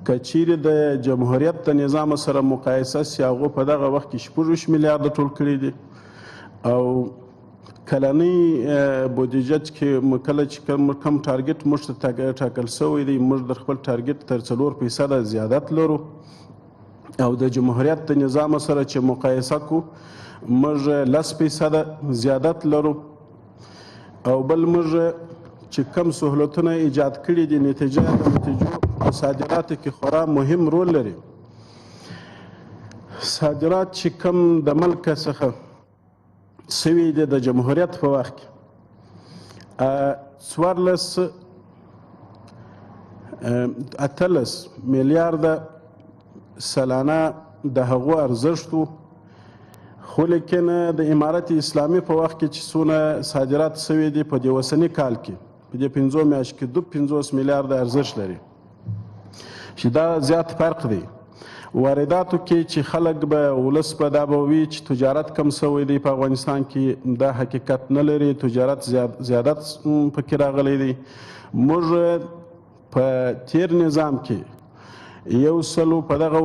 که چیرې د جمهوریت د نظام سره مقایسه سي، هغو په دغه وخت کې 26 میلیارده ټول کړي دي. او کلنۍ بودیجه چې کله چې کم ټارګټ موږ ته ټاکل شوی دی، موږ د خپل ټارګټ تر 4% زیادت لرو. او د جمهوریت د نظام سره چې مقایسه کو، موږ 10% زیادت لرو. او بل موږ چې کم سهولتونه ایجاد کړي دي، نتیجه د نتیجو په صادراتو کې خورا مهم رول لري. صادرات چې کم د ملک څخه سوي دي د جمهوریت په وخت کې، 18 میلیارده سالانه د هغو ارزښت و، خو لیکن د امارت اسلامي په وخت کې چې څونه صادرات سوي دي په دې اوسني کال کې، په دې 5 میاشت کې 52 میلیارده ارزښت لري، چې دا زیات فرق دی. وارداتو کې چې خلک به ولس به دا به وي چې تجارت کم سوی دی په افغانستان کې، دا حقیقت نه لري. تجارت زیادت پکې راغلی دی. موږ په تیر نظام کې یو سلو په دغه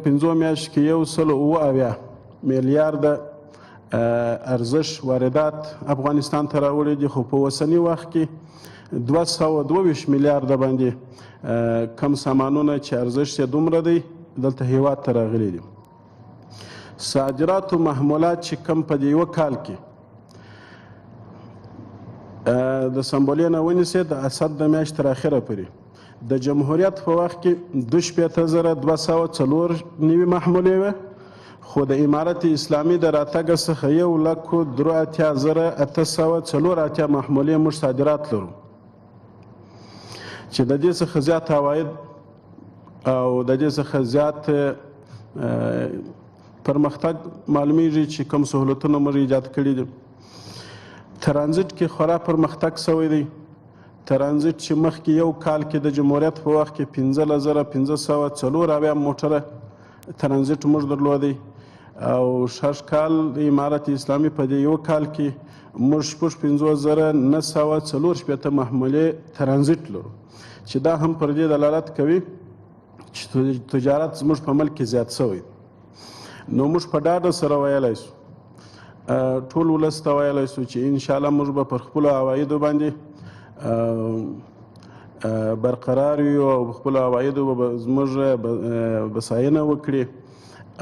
5 میاشت کې 177 میلیارده ارزش واردات افغانستان ته راوړي دي، خو په اوسني وخت کې 222 میلیارده باندې کم سامانونه چې ارزش یې دومره دی دلته هیواد ته راغلي دي. صادرات او محمولات چې کم په دې یوه کال کې د سنبلې نه ونیسې د اسد د میاشتې تر اخره پورې د جمهوریت په وخت کې 62,294 محمولې وې، خو د امارت اسلامي د راتګ څخه 1,83,884 محمولې موږ صادرات لرو، چې د دې څخه زیات عواید او د دې څخه زیات پرمختګ معلومیږي چې کوم سهولتونه موږ ایجاد کړي دي. ترانزیت کې خورا پرمختګ شوی دی. ترانزیت چې مخکې یو کال کې د جمهوریت په وخت کې 15574 موټره ترانزیت موږ درلودی او شش کال د امارت اسلامي په دې یو کال کې موږ 55964 محمولې ترانزیت لرو، چې دا هم پر دې دلالت کوي چې تجارت زموږ په ملک کې زیات شوی. نو موږ په ډاډه سره ویلی شو، ټول ولس ته ویلی شو چې انشاءالله موږ به پر خپلو عوایدو باندې برقرار یو او خپلو عوایدو به زموږ بساینه وکړي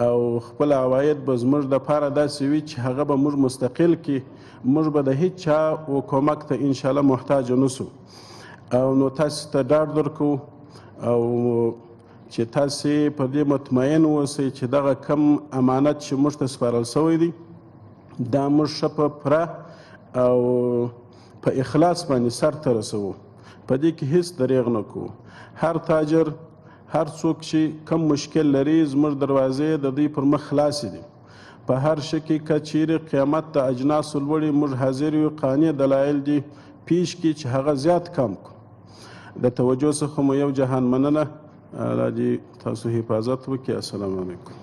او خپل عواید به زموږ دپاره داسې وي چې هغه به موږ مستقل کړي، موږ به د هیچا و کومک ته انشاءالله محتاج نه سو. او نو تاسې ته ډاډ درکوو او چې تاسې په دې مطمئن اوسئ چې دغه کم امانت چې موږ ته سپارل شوی دی دا موږ ښه په پوره او په اخلاص باندې سر ته رسوو، په دې کې هیڅ دریغ نه کوو. هر تاجر، هر څوک چې کم مشکل لري، زموږ دروازې د دوی پر مخ خلاصې دي. په هر شي کې که چیرې قیمت د اجناسو لوړي، موږ حاضر یو، قانع دلایل دي پیش کړي چې هغه زیات کم کړو. د توجه څخه مو یو جهان مننه. الله دې تاسو حفاظت وکړي. السلام علیکم.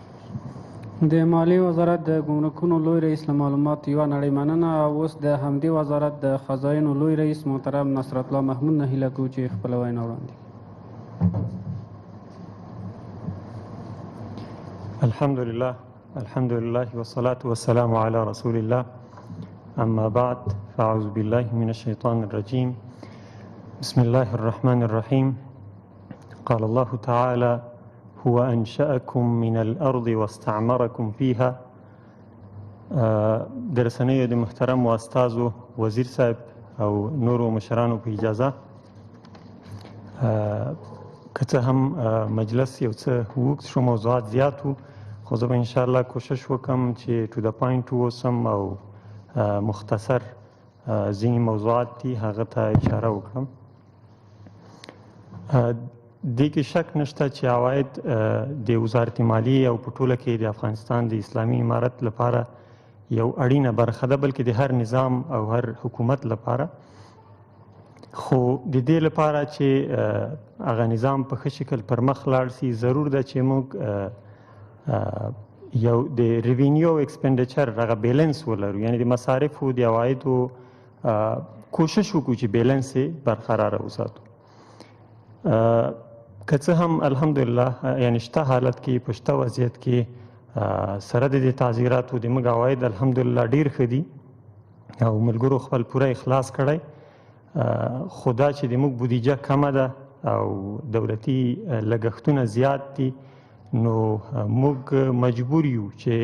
د مالي وزارت د ګمرکونو لوی رئیس له معلوماتو یوه نړۍ مننه. او اوس د همدې وزارت د خزاینو لوی رئیس محترم نصرت الله محمود نه هیله کوو چې خپله وینا وړاندې کړي. الحمد لله، الحمد لله والصلاة والسلام على رسول الله، أما بعد، فأعوذ بالله من الشيطان الرجيم، بسم الله الرحمن الرحيم. قال الله تعالى: هو أنشأكم من الأرض واستعمركم فيها. د رسنیو د محترم استازو وزیر صاحب او نورو مشرانو په اجازه، که څه هم مجلس یو څه اوږد شو، موضوعات زیات وو، خو زه به انشاءالله کوشش وکړم چې to the point واوسم او مختصر ځینې موضوعات دي هغه ته اشاره وکړم. دې کې شک نشته چې عواید د وزارت مالیې او په ټوله کې د افغانستان د اسلامي امارت لپاره یو اړینه برخه ده، بلکې د هر نظام او هر حکومت لپاره. خو د دې لپاره چې هغه نظام په ښه شکل پر مخ لاړ سي، ضرور ده چې موږ یو د revenue او expenditure هغه بیلنس ولرو، یعنی د مصارفو د عوایدو کوشش وکړو چې بیلنس یې برقراره وساتو. که څه هم الحمدلله یعنی شته حالت کې، په شته وضعیت کې سره د دې تعزیراتو د موږ عواید الحمدلله ډېر ښه دي او ملګرو خپل پوره اخلاص کړی، خو دا چې د موږ بودیجه کمه ده او دولتي لګښتونه زیات دي، نو موږ مجبور یو چې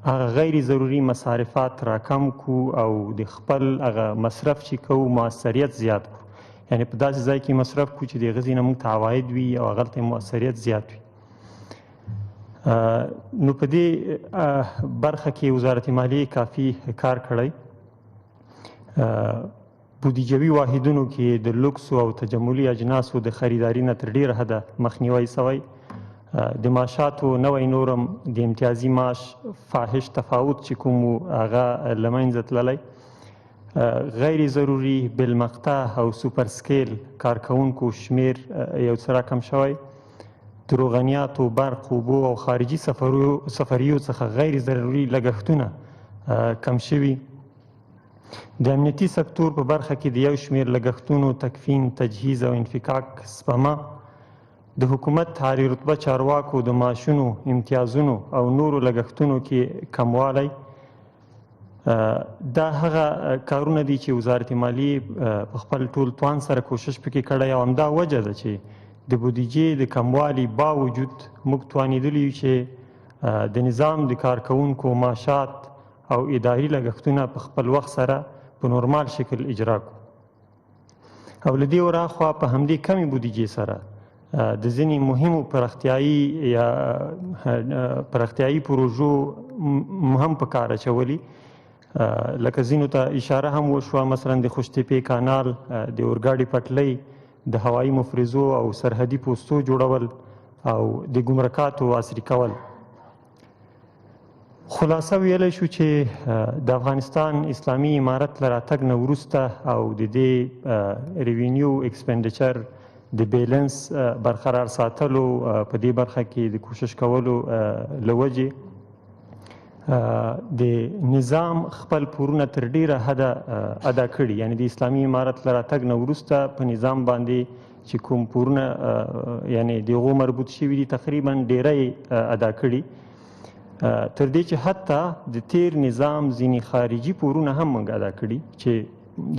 هغه غیر ضروري مصارفات راکم کو او د خپل هغه مصرف چې کوو موثریت زیات کړو، یعنی په داسې ځای کې مصرف کړو چې د هغه ځای نه موږ ته عواید وي او هغلته موثریت زیات وي. نو په دې برخه کې وزارت مالیې کافي کار کړی. بودیجوي واحدونو کې د لوکسو او تجملي اجناسو د خریداري نه تر ډېره حده مخنیوی سوی. د معاشاتو نوی نورم د امتیازي معاش فاحش تفاوت چې کوم و هغه له منځه تللی. غیر ضروري بالمقطع او super scale کارکوونکو شمیر یو څه راکم شوی. د روغنیاتو، برق، اوبو او خارجي سفریو څخه غیر ضروري لګښتونه کم شوي. د امنیتي سکتور په برخه کې د یو شمیر لګښتونو تکفین، تجهیز او انفکاک سپما، د حکومت عالي رتبه چارواکو د معاشونو، امتیازونو او نورو لګښتونو کې کموالی، دا هغه کارونه دي چې وزارت مالیې په خپل ټول توان سره کوشش پکې کړی او همدا وجه ده چې د بودیجې د کموالي باوجود موږ توانېدلي یو چې د نظام د کارکوونکو معاشات او اداري لګښتونه په خپل وخت سره په نورمال شکل اجرا کړو. او له دې وراخوا په همدې کمې بودیجې سره د ځینې مهمو پراختیایي یا پراختیایي پروژو هم په کار اچولي، لکه ځینو ته اشاره هم وشوه، مثلا د خوشتپې کانال، د اورګاډي پټلۍ، د هوایي مفرزو او سرحدي پوستو جوړول او د ګمرکاتو عصري کول. خلاصه ویلی شو چې د افغانستان اسلامي امارت له راتګ نه وروسته او د دې revenue expenditure د بیلنس برقرار ساتلو په دې برخه کې د کوشش کولو له وجې د نظام خپل پورونه تر ډیره حده ادا کړي. یعنی د اسلامي امارت له راتګ نه وروسته په نظام باندې چې کوم پورونه یعنی د هغو مربوط شوي دي تقریبا ډیری ادا کړي، تر دې چې حتی د تیر نظام ځینې خارجي پورونه هم موږ ادا کړي چې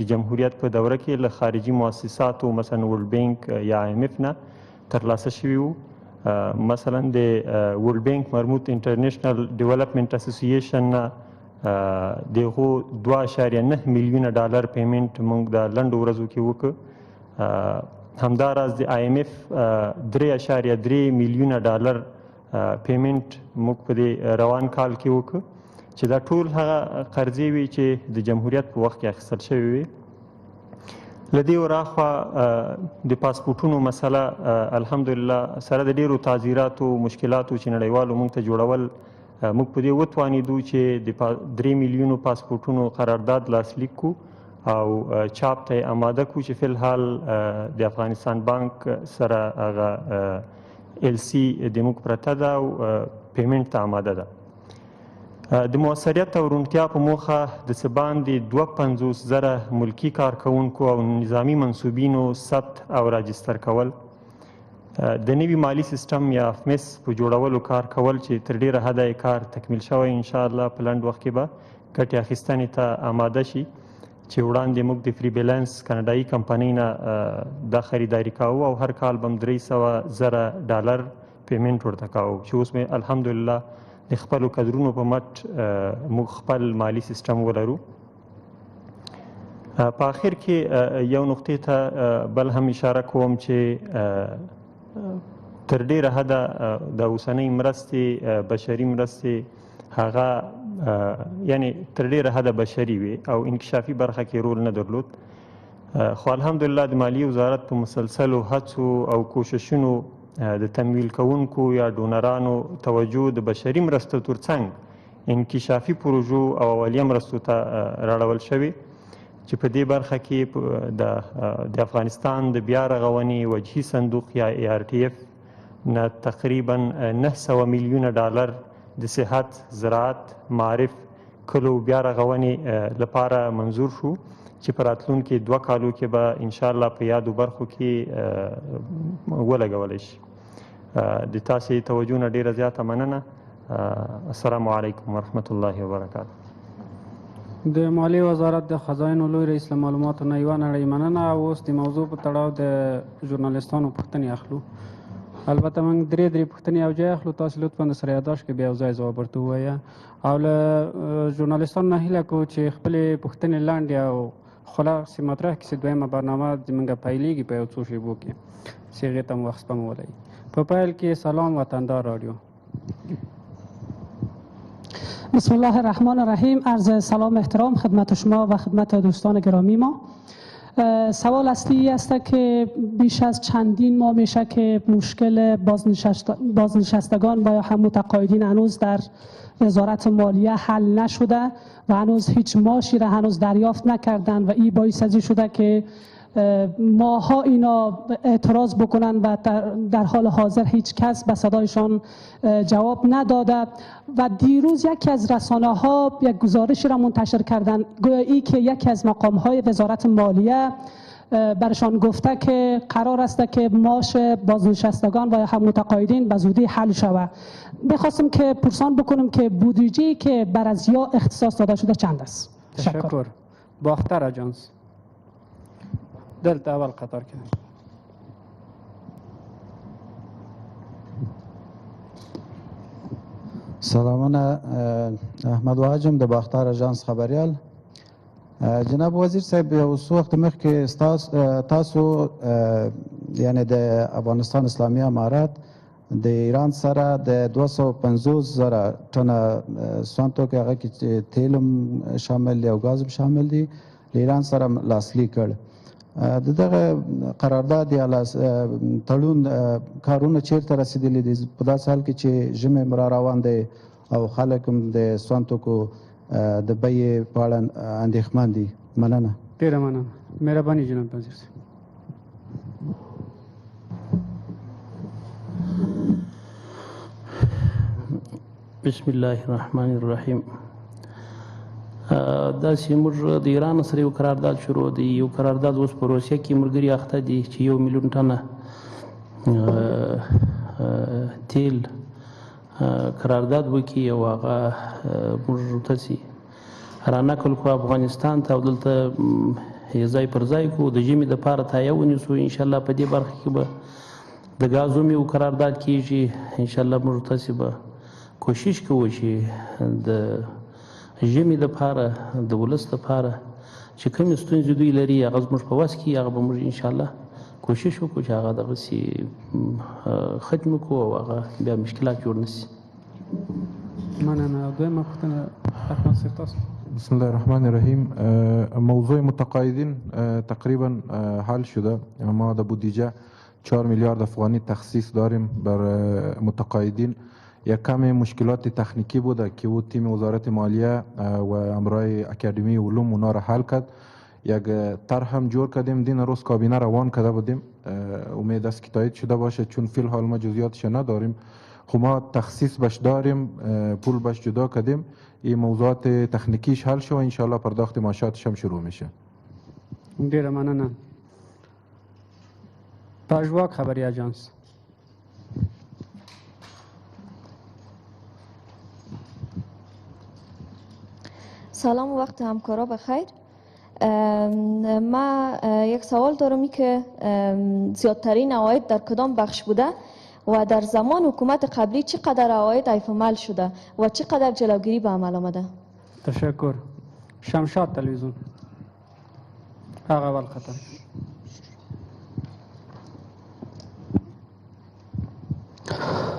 د جمهوریت په دوره کې له خارجي مؤسساتو مثلا ورلډ بانک یا آی ایم اف نه ترلاسه شوي وو. مثلا د ورلډ بانک مربوط انټرنیشنل ډیولپمنټ اسوسییشن نه د هغو 2.9 میلیونه ډالر payment موږ د لنډو ورځو کې وکړ. همداراز د آی ایم اف 3.3 میلیونه ډالر payment موږ په دې روان کال کې وکړ چې دا ټول هغه قرضې وي چې د جمهوریت په وخت کې اخیستل شوې وي. له دې وراخوا د پاسپورټونو مسله الحمدلله سره د ډېرو تعزیراتو مشکلاتو چې نړیوالو موږ ته جوړول، موږ په دې وتوانېدو چې د 3 میلیونو پاسپورټونو قرارداد لاسلیک کړو او چاپ ته یې اماده کړو چې فی الحال د افغانستان بانک سره هغه ال سي د موږ پرته ده او payment ته اماده ده. د موثریت او روڼتیا په موخه د څه باندې 52,000 ملکي کارکوونکو او نظامي منسوبینو ثبت او راجستر کول، د نوي مالي سیستم یا افمس په جوړولو کار کول چې تر ډېره حده یې کار تکمیل شوی، انشاءالله په لنډ وخت کې به ګټې اخیستنې ته اماده شي چې وړاندې موږ د فري بیلانس کاناډایي کمپنۍ نه دا خریداري کاوه او هر کال به هم 300,000 ډالر payment ورته کاوه چې اوس مې الحمدلله د خپلو کدرونو په مټ موږ خپل مالي سیستم ولرو. په آخر کې یو نقطې ته بل هم اشاره کوم چې تر ډېره حده د اوسنۍ مرستې بشري مرستې هغه یعنی تر ډېره حده بشري وي او انکشافي برخه کې رول نه درلود، خو الحمدلله د مالیې وزارت په مسلسلو هڅو او کوششونو د تمویل کوونکو یا ډونرانو توجه د بشري مرستو ترڅنګ انکشافي پروژو او اولیه مرستو ته راړول شوې چې په دې برخه کې د افغانستان د بیا رغونې وجهي صندوق یا ای آر ټي اف نه تقریبا 900 میلیونه ډالر د صحت، زراعت، معارف، کلو بیا رغونې لپاره منظور شو چې په راتلونکي 2 کالو کې به انشاءالله په یادو برخو کې ولګولی شي. د تاسې توجه نه ډېره زیاته مننه. السلام علیکم ورحمت الله وبرکاته. د مالي وزارت د خزاینو لوی رئیس له معلوماتو نه یوه نړۍ مننه. او اوس د موضوع په تړاو د ژورنالیستانو پوښتنې اخلو. البته موږ درې درې پوښتنې یو ځای اخلو، تاسې لطفاً د سره یاداشت کې بیا یو ځای ځواب ورته ووایه. او له ژورنالیستانو نه هیله کوو چې خپلې پوښتنې لنډې او خلاصې مطرح کړي چې دویمه برنامه زموږ پیلېږي په یو څو شېبو کې، چې هغې ته مو وخت سپمولی. په پیل کې سلام وطندار راډیو. بسم الله الرحمن الرحیم. عرض سلام احترام خدمت شما و خدمت دوستان گرامی ما. سوال اصلی است که بیش از چندین ماه میشه که مشکل بازنشستگان و یا هم متقاعدین هنوز در وزارت مالیه حل نشده و هنوز هیچ معاشی را هنوز دریافت نکردن و این باعث از شده که ماها اینا اعتراض بکنن و در حال حاضر هیچ کس به صدایشان جواب نداده. و دیروز یکی از رسانه ها یک گزارشی را منتشر کردن، گویا ای که یکی از مقام های وزارت مالیه برشان گفته که قرار است که معاش بازنشستگان و هم متقاعدین به زودی حل شود. بخواستم که پرسان بکنم که بودجه‌ای که بر از یا اختصاص داده شده چند است؟ تشکر. باختر آژانس دلته اول قطار کې. سلامونه، احمد واجم د باختر آژانس خبریال. جناب وزیر صاحب، یو څو وخت مخکې تاسو یعنی د افغانستان اسلامي امارت د ایران سره د 250,000 ټنه سون توکي، هغه کې تیل هم شامل دی او ګاز هم شامل دي، له ایران سره لاسلیک کړ. د دغه قرارداد یا تړون کارونه چیرته رسېدلي دي؟ په داسې حال کې چې ژمی را روان دی او خلک هم د سون توکو د بیې په اړه اندېښمن دي. مننه. ډېره مننه، مهرباني جناب وزیر صاحب. بسم الله الرحمن الرحیم. داسې موږ د ایران سره یو قرارداد شروع دی، یو قرارداد اوس په روسیه کې ملګري اخته دي چې 1 میلیون ټنه تیل قرارداد وکړي او هغه موږ تاسې رانقل کړو افغانستان ته او دلته یې ځای پر ځای کړو، د ژمي دپاره تایه ونیسو. انشاءالله په دې برخه کې به د ګازو هم یو قرارداد کېږي. انشاءالله موږ تاسې به کوشش کوو چې د ژمي دپاره، د ولس دپاره چې کومې ستونزې دوی لري هغه زموږ په وس کې، هغه به موږ انشاءالله کوشش وکړو چې هغه دغسې ختم کړو او هغه بیا مشکلات جوړ نه شي. مننه. دویمه پوښتنه احمد صاحب تاسو. بسم الله الرحمن الرحیم. موضوع متقاعدین تقریبا حل شده. ما د بودیجه 4 میلیارد افغانی تخصیص داریم بر متقاعدین. یک کم مشکلات تکنیکی بوده که او تیم وزارت مالیه و امرای اکادمی علوم اونا را حل کرد. یک طرح هم جور کردیم، دین روز کابینه روان کرده بودیم. امید است که تایید شده باشه، چون فی الحال ما جزئیاتش نداریم. خب ما تخصیص بش داریم، پول بش جدا کردیم. این موضوعات تکنیکیش حل شد و انشالله پرداخت معاشاتش هم شروع میشه. ډیره مننه. پژواک خبري اژانس. سلام و وقت همکارا بخیر. ما یک سوال دارم که زیادترین عواید در کدام بخش بوده و در زمان حکومت قبلی چقدر عواید عیفمل شده و چقدر جلوگیری به عمل آمده؟ تشکر. شمشاد تلویزیون. هغه اول خطر.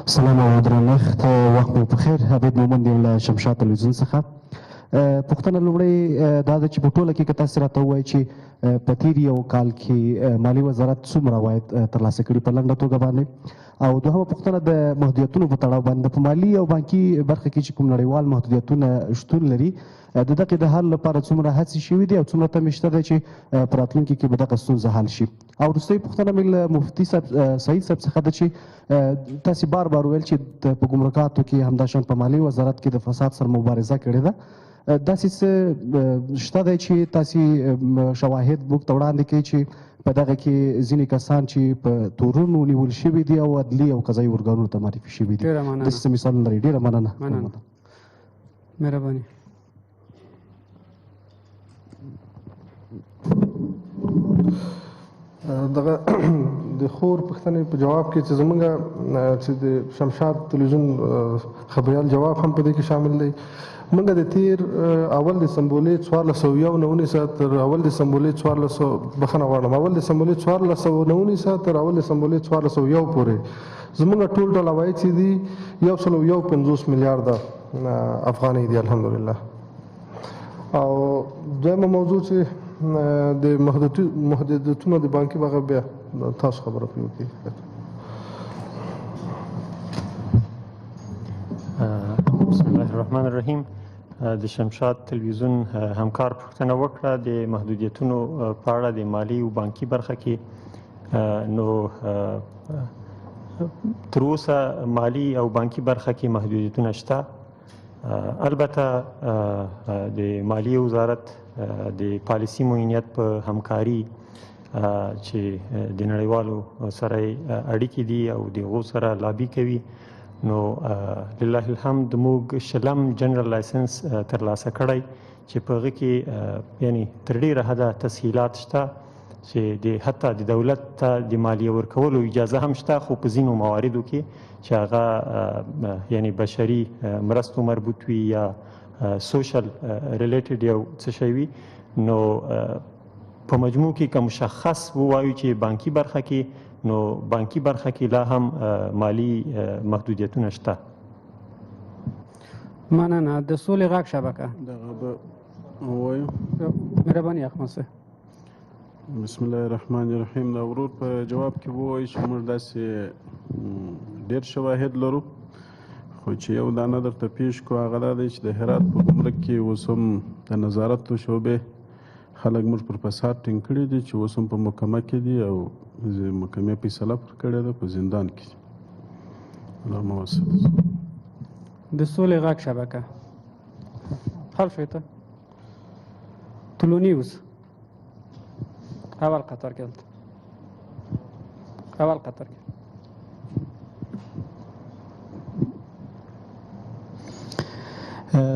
سلام او درنښت، وخت مو پخیر. حبیب مومند یم له شمشاد تلویزیون څخه. پوښتنه لومړی دا ده چې په ټوله کې که تاسې راته ووایئ چې په تېر یو کال کې مالي وزارت څومره عواید ترلاسه کړي په لنډه توګه باندې، او دوهمه پوښتنه د محدودیتونو په تړاو باندې په مالي او بانکي برخه کې چې کوم نړیوال محدودیتونه شتون لري د دغې د حل لپاره څومره هڅې شوې دي او څومره تمې شته دی چې په راتلونکي کې به دغه ستونزه حل شي. او وروستۍ پوښتنه مې له مفتي صاحب سعید صاحب څخه ده چې تاسې بار بار ویل چې په ګمرکاتو کې همداشان په مالي وزارت کې د فساد سره مبارزه کړې ده، داسې څه شته دی چې تاسې شواهد موږ ته وړاندې کړئ چې په دغه کې ځینې کسان چې په تورونو نیول شوي دي او عدلي او قضایي ارګانونو ته معرفي شوي دي، داسې څه مثالونه لرئ؟ ډېره مننه. مننه، مهرباني. دغه د خور پوښتنې په جواب کې چې زمونږ چې د شمشاد تلویزیون خبریال جواب هم په دې کې شامل دی. موږ د تیر اول د سنبلې 1401 نه ونیسه تر اول د سنبلې 1400، بخښنه غواړم، اول د سنبلې 1400 نه ونیسه تر اول د سنبلې 1401 پورې زمونږ ټول ټول عواید چې دي 151 میلیارده افغانۍ دي الحمدلله. او دویمه موضوع چې د محدودیتونو د بانکي بغیر بیا تاسو خبره پرې وکړئ. بسم الله الرحمن الرحیم. د شمشاد تلویزیون همکار پوښتنه وکړه د محدودیتونو په اړه د مالي او بانکي برخه کې. نو تر اوسه مالي او بانکي برخه کې محدودیتونه شته. البته د مالي وزارت د پالیسي معینیت په همکاري چې د نړیوالو سره اړیکې دي او د هغو سره لابي کوي، نو لله الحمد موږ شلم جنرال license ترلاسه کړی چې په هغه کې یعنی تر ډېره حده تسهیلات شته چې د حتی د دولت ته د مالیه ورکولو اجازه هم شته، خو په ځینو مواردو کې چې هغه یعنی بشري مرستو مربوط وي یا social related یو څه شی وي، نو په مجموع کې که مشخص ووایو چې بانکي برخه کې، نو بانکي برخه کې لا هم مالي محدودیتونه شته. مننه. د سولې غږ شبکه. دغه به ووایو. مهرباني احمد صاحب. بسم الله الرحمن الرحیم. دا ورور په جواب کې ووایي چې موږ داسې ډېر شواهد لرو، خو خو چې یو دانه درته پیش کو هغه دا دی چې د هرات په ګمرک کې اوس هم د نظارت شعبې خلک موږ پر فساد ټینګ کړي دي چې اوس هم په محکمه کې دي او محکمې فیصله پر کړې ده، په زندان کې دي. الله مو وساتي. د سولې غږ شبکه حل شوی ته طلوع نیوز اول قطار کې دلته اول قطار کې.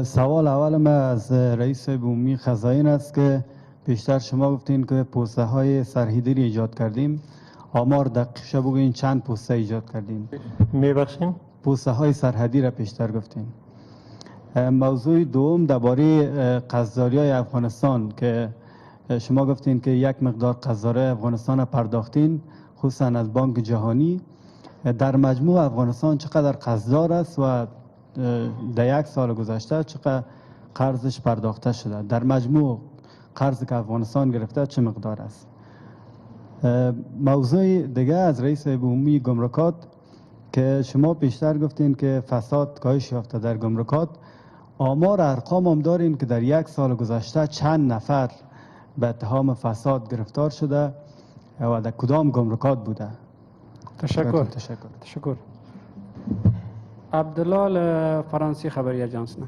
سوال اول من از رئیس عمومی خزاین است که پیشتر شما گفتین که پوسته های سرحدی را ایجاد کردیم، آمار دقیقش بگوین چند پوسته ایجاد کردیم؟ میبخشین؟ پوسته های سرحدی را پیشتر گفتین. موضوع دوم درباره قرضداری های افغانستان که شما گفتین که یک مقدار قرضداری افغانستان را پرداختین، خصوصا از بانک جهانی. در مجموع افغانستان چقدر قرضدار است و در یک سال گذشته چقدر قرضش پرداخته شده؟ در مجموع قرض که افغانستان گرفته چه مقدار است؟ موضوع دیگه از رئیس عمومی گمرکات که شما پیشتر گفتین که فساد کاهش یافته در گمرکات، آمار ارقام هم دارین که در یک سال گذشته چند نفر به اتهام فساد گرفتار شده و در کدام گمرکات بوده؟ تشکر. تشکر. عبدالله له فرانسې خبري اژانس نه.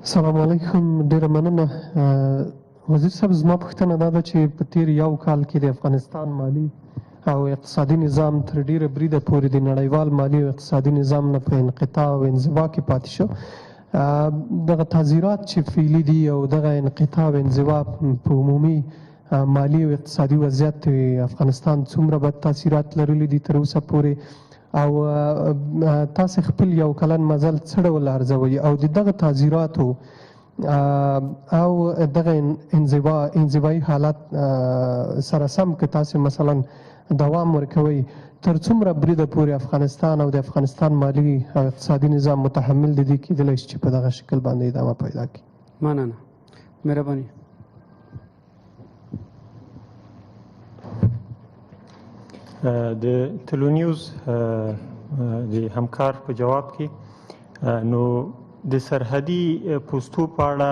سلام علیکم، ډیره مننه وزیر صاحب. زما پوښتنه دا ده چې په تیر یو کال کې د افغانستان مالي او اقتصادي نظام تر ډیره بریده پورې د نړیوال مالي او اقتصادي نظام نه په انقطاع او انزوا کې پاتې شو. دغه تعزیرات چې فعلي دي او دغه انقطاع او انزوا په عمومي مالي او اقتصادي وضعیت افغانستان څومره بد تاثیرات لرلي دي تر اوسه پورې، او تاسې خپل یو کلن مزل څه ډول ارزوئ او د دغه تعزیراتو او دغه انزوایي حالت سره سم که تاسې مثلا دوام ورکوئ تر څومره بریده پورې افغانستان او د افغانستان مالي او اقتصادي نظام متحمل د دې کېدلی شي چې په دغه شکل باندې ادامه پیدا کړي؟ مننه، مهرباني. د طلوع نیوز د همکار په جواب کې نو د سرحدي پوستو په اړه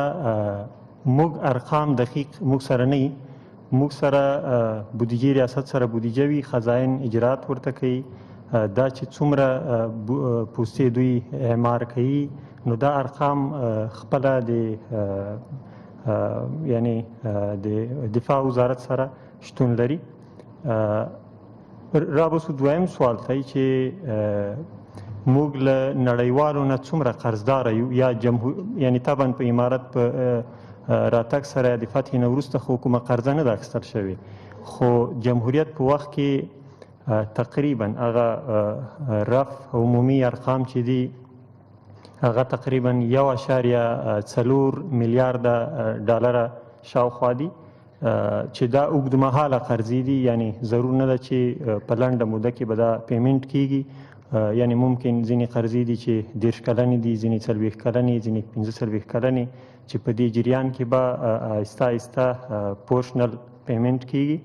موږ ارقام دقیق موږ سره نه، موږ سره بودیجې ریاست سره بودیجه وي، خزاین اجرات ورته کوي. دا چې څومره پوستې دوی اعمار کوي نو دا ارقام خپله د یعنی د دفاع وزارت سره شتون لري. را به سو دویم سوال ته چې موږ له نړیوالو نه څومره قرضدار یو یا جمهور، یعنی طبعا په امارت په راتګ سره د فتحې نه وروسته خو کومه قرضه نه ده اخیستل شوې، خو جمهوریت په وخت کې تقریبا هغه رف عمومي ارقام چې دي هغه تقریبا 1.4 میلیارده ډالره شاوخوا دي چې دا اوږدمهاله قرضې دي، یعنی ضرور نه ده چې په لنډه موده کې به دا payment کیږي. یعنی ممکن ځینې قرضې دي چې 30 کلنې دي، ځینې 40 کلنې، ځینې 45 کلنې، چې په دې جریان کې به آهسته آهسته portional payment کیږي.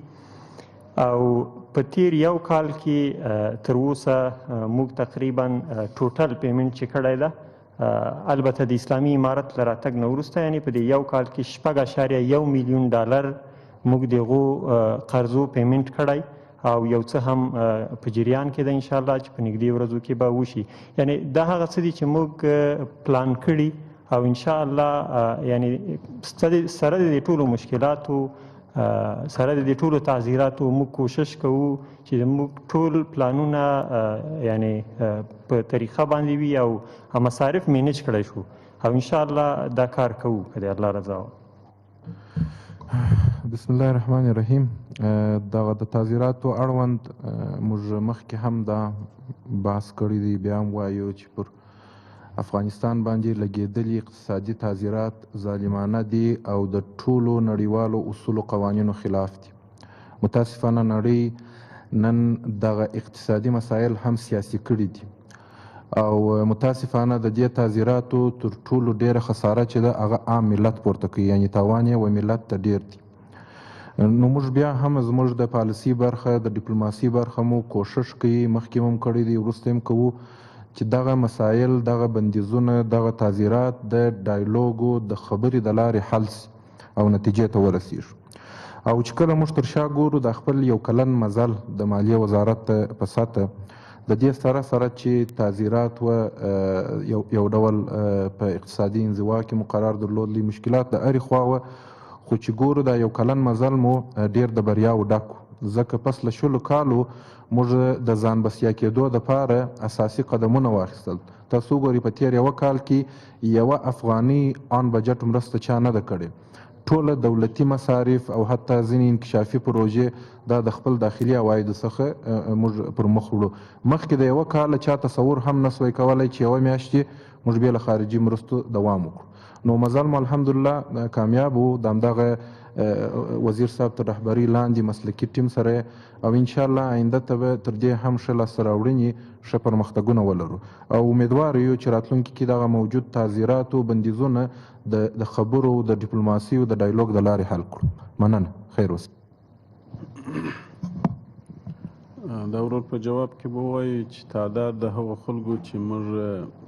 او په تیر یو کال کې تر اوسه موږ تقریبا total payment چې کړی ده، البته د اسلامي امارت له راتګ نه وروسته، یعنی په دې یو کال کې 6.1 میلیون ډالر موږ د هغو قرضو payment کړی او یو څه هم په جریان کې ده انشاءالله چې په نږدې ورځو کې به وشي. یعنی دا هغه څه دي چې موږ پلان کړي او انشاءالله یعنی سره د دې ټولو مشکلاتو، سره د دې ټولو تعزیراتو موږ کوشش کوو چې موږ ټول پلانونه یعنی په طریقه باندې وي او مصارف manage کړی شو او انشاءالله دا کار کوو که د الله رضا وه. بسم الله الرحمن الرحیم. دغه د تعزیراتو اړوند موږ مخکې هم دا بحث کړی دی، بیا هم وایو چې پر افغانستان باندې لګېدلي اقتصادي تعزیرات ظالمانه دي او د ټولو نړیوالو اصولو قوانینو خلاف دي. متاسفانه نړۍ نن دغه اقتصادي مسایل هم سیاسي کړي دي او متاسفانه د دې تعزیراتو تر ټولو ډېره خساره چې ده هغه عام ملت پورته کوي، یعنی تاوان یې و ملت ته ډېر دی. نو موږ بیا هم زموږ د پالیسي برخه، د ډیپلوماسي برخه مو کوشش کوي، مخکې هم کړی دی، وروسته هم کوو، چې دغه مسایل، دغه بندیزونه، دغه تعزیرات د ډایلوګو د خبرې د لارې حل سي او نتیجې ته ورسیږو. او چې کله موږ تر شا ګورو د خپل یو کلن مزل د مالیې وزارت په سطح، د دې سره سره چې تعزیرات و یو ډول په اقتصادي انزوا کې مو قرار درلود، لوی مشکلات د هرې خوا وه، خو چې ګورو دا یو کلن مزل مو ډېر د بریاوو ډک و، ځکه پس له 20 کالو موږ د ځان بسیا کېدو دپاره اساسي قدمونه واخیستل. تاسو وګورئ په تېر یوه کال کې یوه افغاني آن بجټ مرسته چا نه ده کړې، ټوله دولتي مصارف او حتی ځینې انکشافي پروژې دا د خپل داخلي عوایدو څخه موږ پر مخ وړو. مخکې د یوه کاله چا تصور هم نه سوی کولی چې یوه میاشت موږ بې له خارجي مرستو دوام وکړو. نو مزل مو الحمدلله کامیاب و، د همدغه وزیر صاحب تر رهبرۍ لاندې مسلکي ټیم سره، او انشاءالله آینده ته به تر دې هم ښه لاسته راوړنې، ښه پرمختګونه ولرو، او امیدوار یو چې راتلونکي کې دغه موجود تعزیرات او بندیزونه د خبرو، د ډیپلوماسي او د ډایلوګ د لارې حل کړو. مننه، خیر اوسئ. دا ورور په جواب کې به ووایي چې تعداد د هغو خلکو چې موږ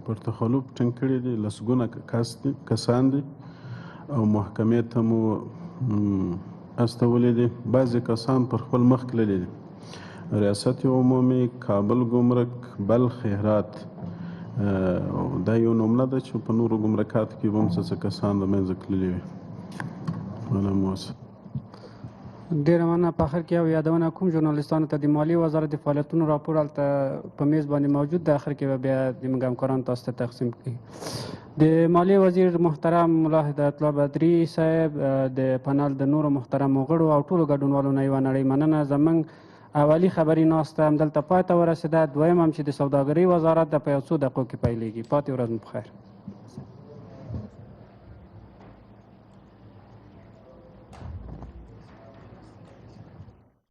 پر تخلف ټینګ کړي دي لسګونه کسان دي او محکمې ته مو استولي دي. بعضې کسان پر خپل مخ تللي دي، ریاست عمومي، کابل ګمرک، بلخ، هرات، دا یو نمونه ده چې په نورو ګمرکاتو کې به هم څه څه کسان د منځه تللي وي. مننه مو اوسه. ډېره مننه. په آخر کې یو یادونه کوم ژورنالیستانو ته، د مالي وزارت د فعالیتونو راپور هلته په میز باندې موجود دی، آخر کې به بیا د موږ همکاران تاسو ته تقسیم کړي. د مالي وزیر محترم ملا هدایت الله بدري صاحب، د پنل د نورو محترمو غړو او ټولو ګډونوالو نه یوه نړۍ مننه. زموږ اولي خبري ناسته همدلته پای ته ورسېده. دویم هم چې د سوداګرۍ وزارت ده په یو څو دقیقو کې پیلېږي. پاتې ورځ مو په خیر.